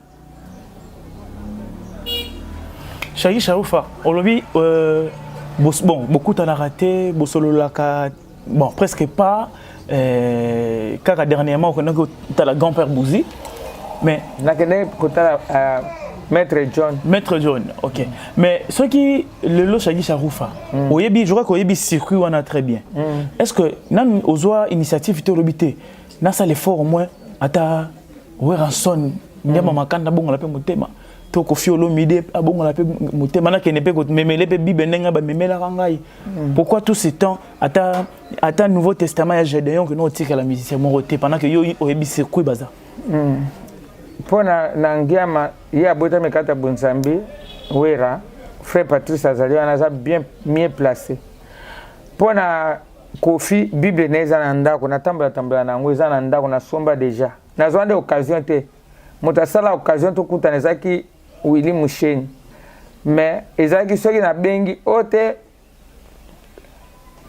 S2: Shaggy Sharufa, olobi euh, bos, bon bokutanaka te bosololaka bon presque pas euh, kaka dernièrement okendaki kotala grand-père Bouzi mais
S1: nakendaki kotala euh, Maître John.
S2: Maître John, ok. Mais soki lelo Shaggy Sharufa, oyebi, je crois qu'oyebi circuit wana très bien. Est-ce que nan ozwa initiative te olobi te nasala effort au moins ata Werrason Ndiama Makanda abongola mpe motema to Koffi Olomide abongola mpe motema nakende mpe komemele mpe Bible ndenge bamemelaka ngai. Pourquoi tout ce temps ata ata Nouveau Testament ya Gédéon que no otikala musicien moko te pendant que yo oyebi circuit baza?
S1: Mpo na Ngiama, ye abotami kati ya bonzambe. Wera, frère Patrice azali wana, aza bien mieux placé. Mpo na Koffi, Bible na ye eza na ndako, natambola tambola na yango, eza na ndako, nasomba déjà. Nazwa nde occasion te. Moto asala occasion tokutana ezalaki Willy Musheni. Mais ezalaki soki nabengi o te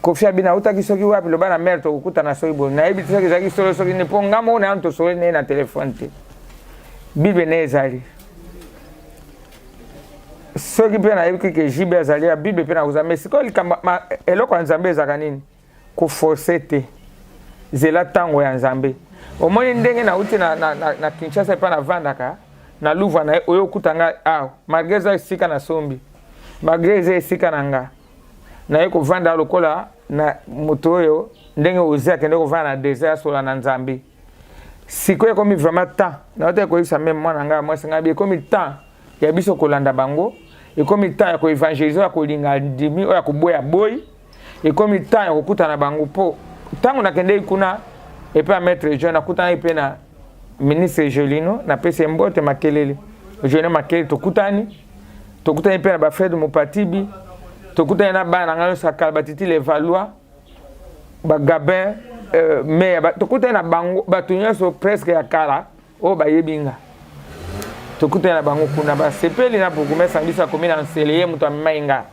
S1: Koffi abi nautaki soki wapi, loba na mère tokokutana soki boye. Nayebi te soki ezalaki solo soki nini, mpo nga moko na yango tosololi na ye na telefone te. Bible na ye ezali. Soki mpe nayebi ke JB azali ya Bible mpe nakozwa, mais sikoyo likambo eloko ya Nzambe ezalaka nini? Koforce te. Zela ntango ya Nzambe. Omoni ndenge nauti na Kinshasa epai navandaka na Louvre na ye, oyo okuta ngai awa, malgré eza esika nasombi, malgré eza esika na nga, naye kovanda lokola na moto oyo ndenge Oze akende kovanda na désert asola na Nzambe. Sikoyo ekomi vraiment temps, nauti koyebisa meme mwana ngai mwasi ngai, ekomi temps ya biso kolanda bango, ekomi temps ya koevangelize oyo akolinga ndimi, oyo akoboya boyi, ekomi temps ya kokutana bango. Mpo ntango nakendeki kuna epai ya Maître John, nakutanaki mpe na ministre Jolino, napesi ye mbote Makelele, Jolino Makelele, tokutani mpe na bafred Mopatibi, tokutani na bana na ngai nyonso ya kala, batiti Levallois, bagabin meya, tokutani na bango bato nyonso presque ya kala oyo bayebi nga, tokutani na bango kuna, basepeli na bourgmestre na biso akomi na Nsele, ye moto amemai nga,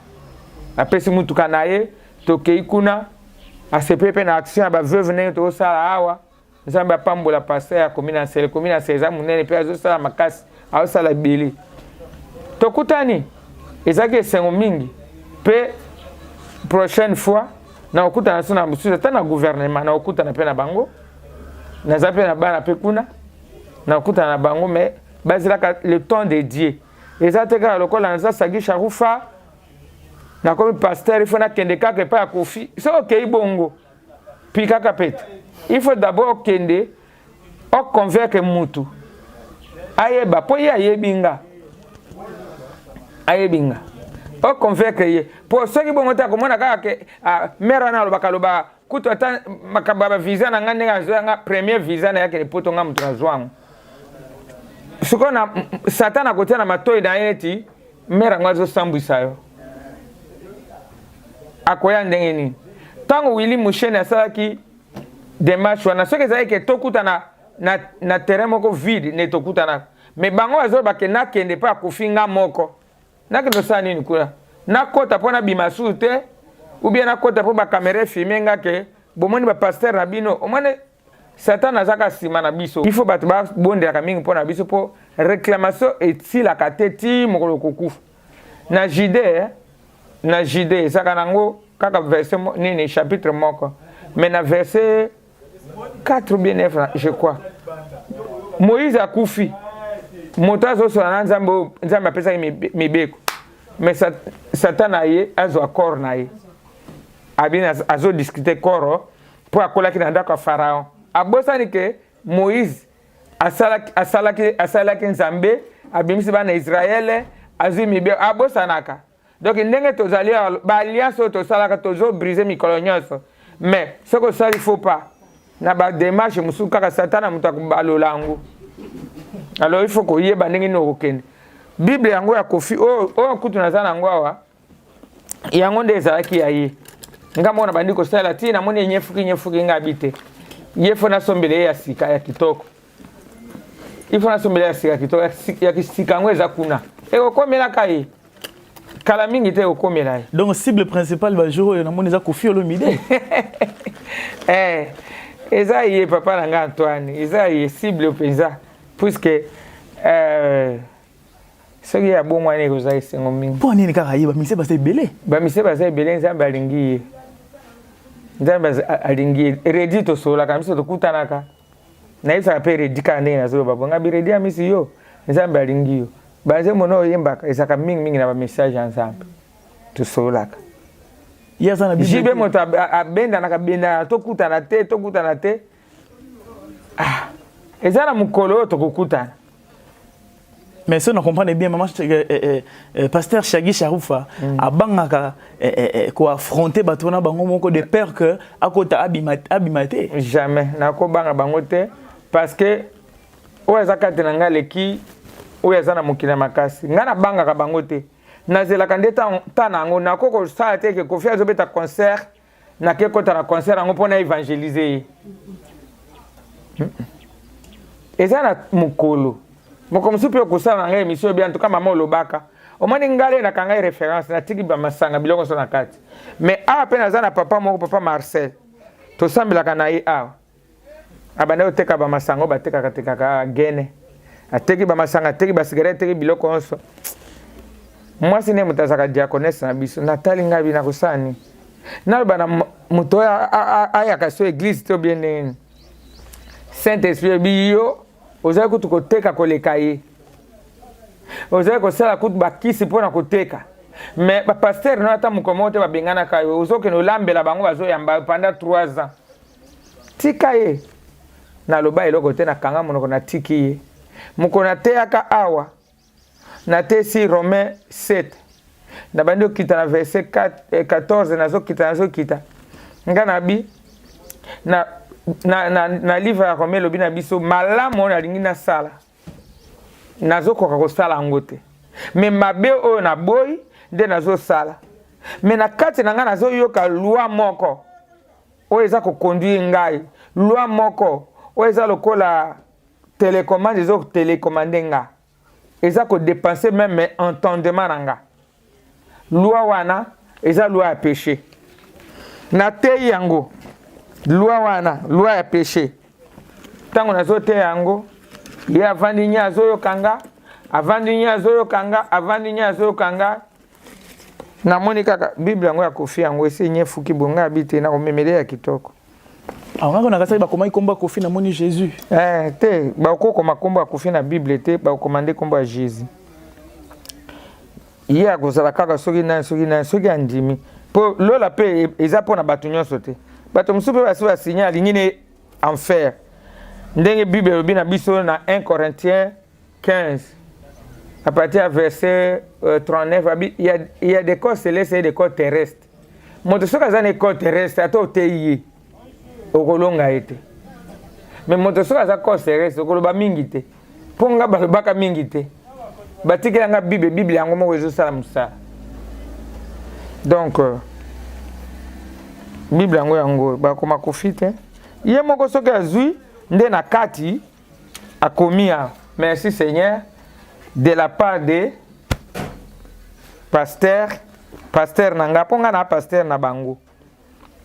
S1: apesi mutuka na ye, tokei kuna, asepeli mpe na action ya baveuve ndenge tozosala awa. Nzambe apambola pasteur akomi na Nsele, komi na Nsele eza monene mpe azosala makasi, azosala ebele. Tokutani, ezalaki esengo mingi. Mpe prochaine fois nakokutana so na mosusu ata na gouvernement, nakokutana mpe na bango, naza mpe na bana mpe kuna, nakokutana na bango, mais bazelaka le temps de Dieu. Eza te kaka lokola naza Sagi Sharufa, nakomi pasteur, il faut nakende kaka epai ya Koffi. Soki okei bongo pikaka pete, il faut d'abord okende oconvaincre mutu ayeba, mpo ye ayebi nga, ayebi nga, oconvaincre ye, mpo soki bongo te akomona kaka ke mare wana alobaka alobaka kutu ata makambo ya bavisa na nga ndenge azwa nga premier visa na yakende poto, nga moto nazwa yango. Sikoyo na Satan akotia na matoi na ye neti mare yango azosambwisa yo, akoya ndenge nini? Ntango Willy Musheni asalaki démarche wana, soki ezalaki ke tokutana na terrain moko vide nde tokutanaka, mais bango bazoloba ke nakende mpe akufi nga moko, nakende osala nini kuna? Nakota mpo nabima susu te, ou bien nakota mpo bakamera efilme nga ke bomoni bapasteur na bino. Omoni Satan azaka nsima na biso. Il faut bato babondelaka mingi mpo na biso, mpo réclamation etilaka te ti mokolo kokufa. Na Jude, na Jude ezalaka nango kaka verset nini, chapitre moko, mais na verset 4 ou bien 9 je crois, Moïse akufi, moto azosola na Nzambe oyo Nzambe apesaki mibeko, mais Satan na ye azwa corps na ye, abi azodiscute corps mpo akolaki na ndako ya Pharaon. Abosani ke Moïse asalaki Nzambe, abimisi bana Israele, azwi mibeko, abosanaka. Donc ndenge tozali ba alliance oyo tosalaka tozobrise mikolo nyonso, mais soki osali faut pas. Na ba demarche mosusu kaka satana moto akobalola yango. Alors il faut koyeba ndenge nini okokende. Bible yango ya Koffi oyo oyo kutu naza na yango awa yango nde ezalaki ya ye. Nga moko nabandi kosalela ti namoni enyefuki nyefuki nga abi te. Ye fo nasombela ye ya sika ya kitoko. Il faut nasombela ya sika kitoko ya sika yango eza kuna. Ekokomelaka ye. Kala mingi te ekokomela ye.
S2: Donc cible principale ba jour oyo namoni eza Koffi Olomide.
S1: Eh, eza ye papa na nga Antoine, eza ye cible mpenza puisque euh, soki ya bongwani ekozala esengo mingi.
S2: Mpo nini kaka ye? Bamisie baza ebele.
S1: Bamisie baza ebele, Nzambe alingi ye. Nzambe alingi ye. Redi tosololaka biso tokutanaka. Nayebisaka mpe Redi kaka ndenge nazoloba bongo. Ngabi Redi amisi yo, Nzambe alingi yo. Banzembo na oyembaka ezalaka mingi mingi na ba message ya Nzambe. Tosololaka.
S2: Ye aza na Bible.
S1: JB moto abendanaka bendanaka tokutana te tokutana te. Ah, eza na mokolo oyo tokokutana.
S2: Mais si on comprend bien, maman, euh, euh, euh, pasteur Shaggy Sharufa, mm. abangaka euh, euh, euh ko affronter bato na bango moko de peur que akota abima abima te.
S1: Jamais, nako banga bango te parce que oyo aza kati na ngai aleki oyo aza na mokili ya makasi. Ngai nabangaka bango te. Nazelaka nde ta na yango nako kosala te ke Koffi azobeta concert nake kota na concert yango mpo na évangéliser ye. Eza na mokolo moko mosusu mpe okosala na ngai émission oyebi en tout cas mama olobaka omoni ngai nde nakanga ye référence natiki bamasanga biloko nyonso na kati mais awa mpe naza na papa moko papa Marcel tosambelaka na ye awa abanda koteka bamasanga oyo batekaka tekaka gene ateki bamasanga ateki basigarete ateki biloko nyonso mwasi nde moto azalaka diakonese na biso natali ngai bi nakosala nini naloba na moto oyo ayaka so eglise to bien ndenge nini saint esprit ebi yo ozali kutu koteka koleka ye ozali kosala kutu bakisi mpo na koteka mais bapastere no ata mokolo moko te babenganaka yo ozokende olambela bango bazoyamba yo pendant 3 ans tika ye naloba eloko te nakanga monoko natiki ye mokolo nateyaka awa natesi romain 7 nabandi okita na verset 14 eh, nazokita nazokita nga nabi na, na, na, na livre ya romain elobi na biso malamu oyo nalingi nasala nazokoka kosala yango te me mabe oyo naboyi nde nazosala me na kati na ngai nazoyoka loi moko oyo eza ko conduire ngai loi moko oyo eza lokola telecommande ezo telecommande nga eza ko depenser meme entendement na nga loi wana eza loi ya péché nateyi yango loi wana loi ya péché ntango nazoteya yango ye avandi nye azoyoka nga avandi nye azoyoka nga avandi nye azoyoka nga Namoni kaka bible yango ya Koffi yango esi enyefuki boye ngai abi te nakomemele ya kitoko.
S2: Ah, nga na kasaki bakomaki kombo ya Koffi namoni Jésus.
S1: Eh, te bakokoma kombo ya Koffi na bible te bakokoma nde kombo ya Jésus. Ye akozala kaka soki nani soki nani soki andimi po lola mpe eza mpo na bato nyonso te bato mosusu mpe basi basigne alingi ne enfer ndenge bible elobi na biso na 1 Corinthiens 15 à partir ya verset 39 euh, abi il y a des corps célestes et des corps terrestres moto soki aza na corps terrestre ata oteyi ye okolonga ye te mais moto soki aza corps terrestre okoloba mingi te mpo nga balobaka mingi te batikela nga bible bible yango moko ezosala mosala donc euh, bible yango yango bakoma kofi te ye moko soki azwi nde na kati akomi awa merci seigneur de la part de pasteur pasteur na nga mpo nga na pasteur na bango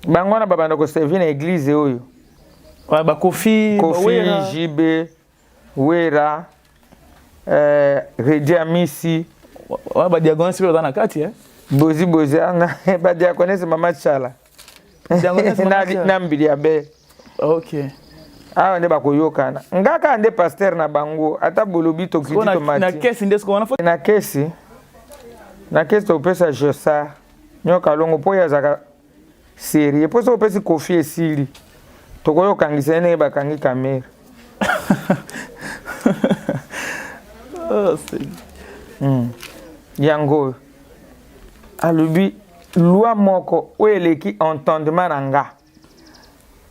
S1: bango wana babanda koservi na eglise oyo
S2: bakofi
S1: kofi jb wera eh, redi amisi
S2: badiakonese mpe baza na kati eh?
S1: bozi bozi anga badiakonese mama chala na mbili ya be
S2: okay.
S1: awa nde bakoyokana nga kaka nde pasteur na bango ata bolobi tokiti tomati na kesi na kesi topesa josar nyoka longo mpo ye azalaka serie mpo soki opesi kofi esili tokoyokangisa ye ndenge bakangi kamere
S2: oh,
S1: hmm. yango oyo alobi loi moko oyo eleki entendement na nga.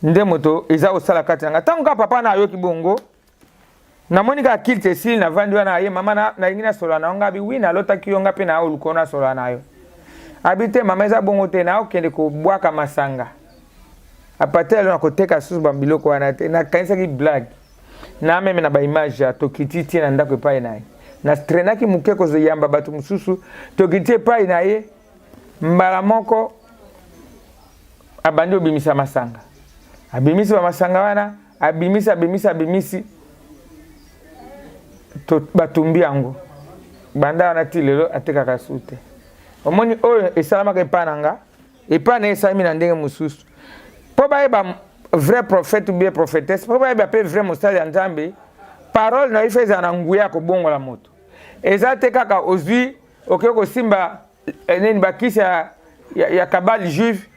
S1: Nde moto eza kosala kati na ngai. Ntango kaka papa na ayoki bongo, namoni kaka kilte esili, navandi wana, aye mama, nalingi nasolola na yo. Ngai abi wi, nalotaki yo, nga mpe na oluka yo nasolola na yo. Abi te mama, eza bongo te, naokende kobwaka masanga apate alo, nakoteka susu babiloko wana te. Nakanisaki blague na meme na baimage ya tokiti tie na ndako epai na ye, nastrenaki moke koyamba bato mosusu, tokiti epai na ye, mbala moko abandi obimisa masanga, abimisi bamasanga wana, abimisi, abimisi, abimisi, batumbi yango. Banda wana ti lelo atekaka su te. Omoni oyo esalamaka epai na nga, epai na ye esalami na ndenge mosusu. Mpo bayeba vrai prophète ou bien prophétesse, mpo bayeba mpe vrai mosali ya Nzambe, parole na yo ife ezala na nguya ya kobongola moto. Eza te kaka ozwi okoki kosimba eh, nini bakisi ya, ya, ya kabale juive,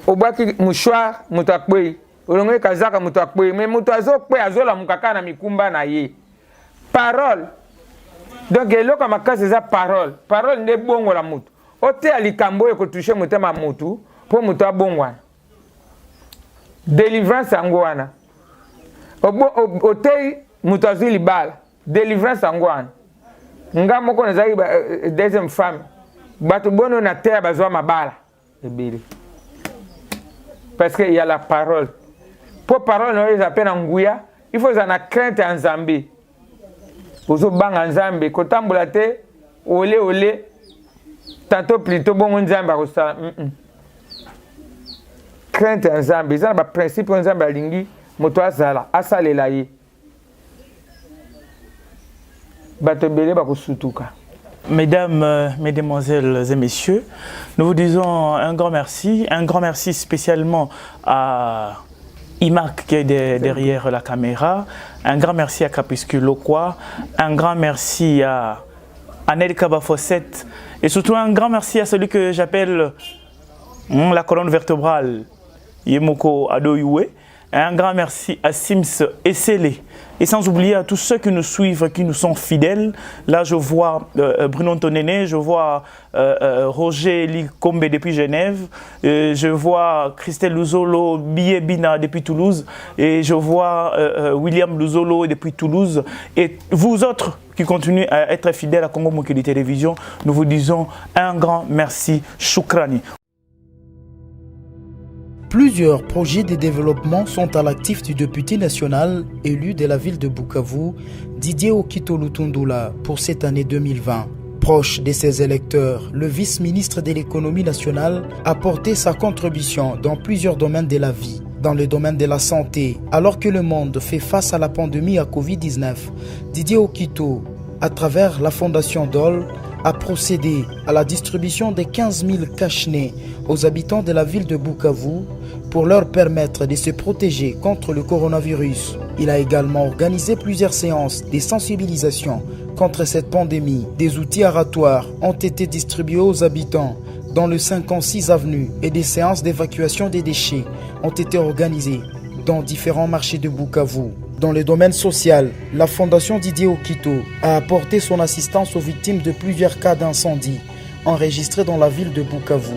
S1: obwaki mouchoir, moto akwei, olongoli kazaka, moto akwei. Me moto azokwei, azolamuka kaka na mikumba na ye. Parole donc, eloko ya makasi eza parole. Parole nde ebongola moto. Oteya likambo oyo ekotouche motema ya motu mpo moto abongwana. Délivrance yango wana. Oteyi moto, azwi libala, délivrance yango wana. Nga moko nazalaki deuxième femme, bato bono na teya bazwa mabala ebele parce que ya la parole. Mpo parole na yo eza mpe na nguya, il faut eza na crainte ya Nzambe. Ozobanga Nzambe, kotambola te ole ole, tantôt plutôt bongo Nzambe akosala. Crainte ya Nzambe eza na baprincipe oyo Nzambe alingi moto azala asalela ye. Bato ebele bakosutuka.
S2: Mesdames, mesdemoiselles et messieurs, nous vous disons un grand merci, un grand merci spécialement à Imac qui est derrière la caméra, un grand merci à Crépuscule Lokwa, un grand merci à Anel Kabafosset et surtout un grand merci à celui que j'appelle la colonne vertébrale, Yemoko Adoyoué. Un grand merci à Sims Essele. Et sans oublier à tous ceux qui nous suivent, qui nous sont fidèles. Là, je vois Bruno Tonene, je vois Roger Likombe depuis Genève, je vois Christelle Luzolo, Billet Bina depuis Toulouse, et je vois William Luzolo depuis Toulouse. Et vous autres qui continuez à être fidèles à Congo Mokili Télévision, nous vous disons un grand merci. Shukrani.
S3: Plusieurs projets de développement sont à l'actif du député national élu de la ville de Bukavu, Didier Okito Lutundula, pour cette année 2020. Proche de ses électeurs, le vice-ministre de l'économie nationale a porté sa contribution dans plusieurs domaines de la vie. Dans le domaine de la santé, alors que le monde fait face à la pandémie à Covid-19, Didier Okito, à travers la fondation DOL, a procédé à la distribution de 15 000 cache-nez aux habitants de la ville de Bukavu pour leur permettre de se protéger contre le coronavirus. Il a également organisé plusieurs séances de sensibilisation contre cette pandémie. Des outils aratoires ont été distribués aux habitants dans le 56 avenue et des séances d'évacuation des déchets ont été organisées dans différents marchés de Bukavu. Dans le domaine social, la Fondation Didier Okito a apporté son assistance aux victimes de plusieurs cas d'incendie enregistrés dans la ville de Bukavu.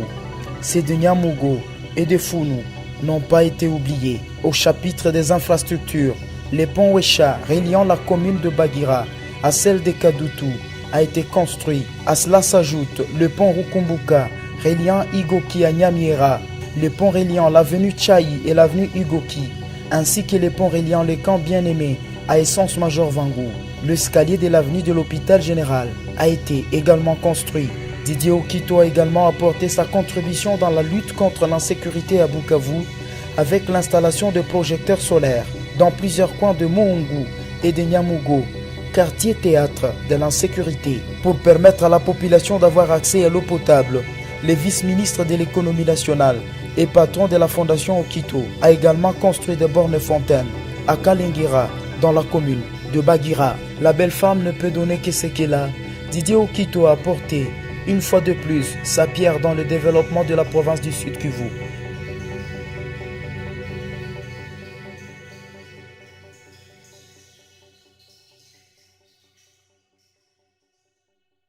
S3: Ces de Nyamugo et de Founou n'ont pas été oubliés. Au chapitre des infrastructures, le pont Wecha reliant la commune de Bagira à celle de Kadutu a été construit. À cela s'ajoute le pont Rukumbuka reliant Igoki à Nyamiera, le pont reliant l'avenue Tchaï et l'avenue Igoki, ainsi que le pont reliant le camp Bien-Aimé à Essence Major Vangu. L'escalier de l'avenue de l'hôpital général a été également construit. Didier Okito a également apporté sa contribution dans la lutte contre l'insécurité à Bukavu avec l'installation de projecteurs solaires dans plusieurs coins de Moungu et de Nyamugo, quartier théâtre de l'insécurité. Pour permettre à la population d'avoir accès à l'eau potable, le vice-ministre de l'économie nationale et patron de la fondation Okito a également construit des bornes fontaines à Kalingira, dans la commune de Bagira. La belle femme ne peut donner que ce qu'elle a. Didier Okito a apporté, une fois de plus, sa pierre dans le développement de la province du Sud Kivu.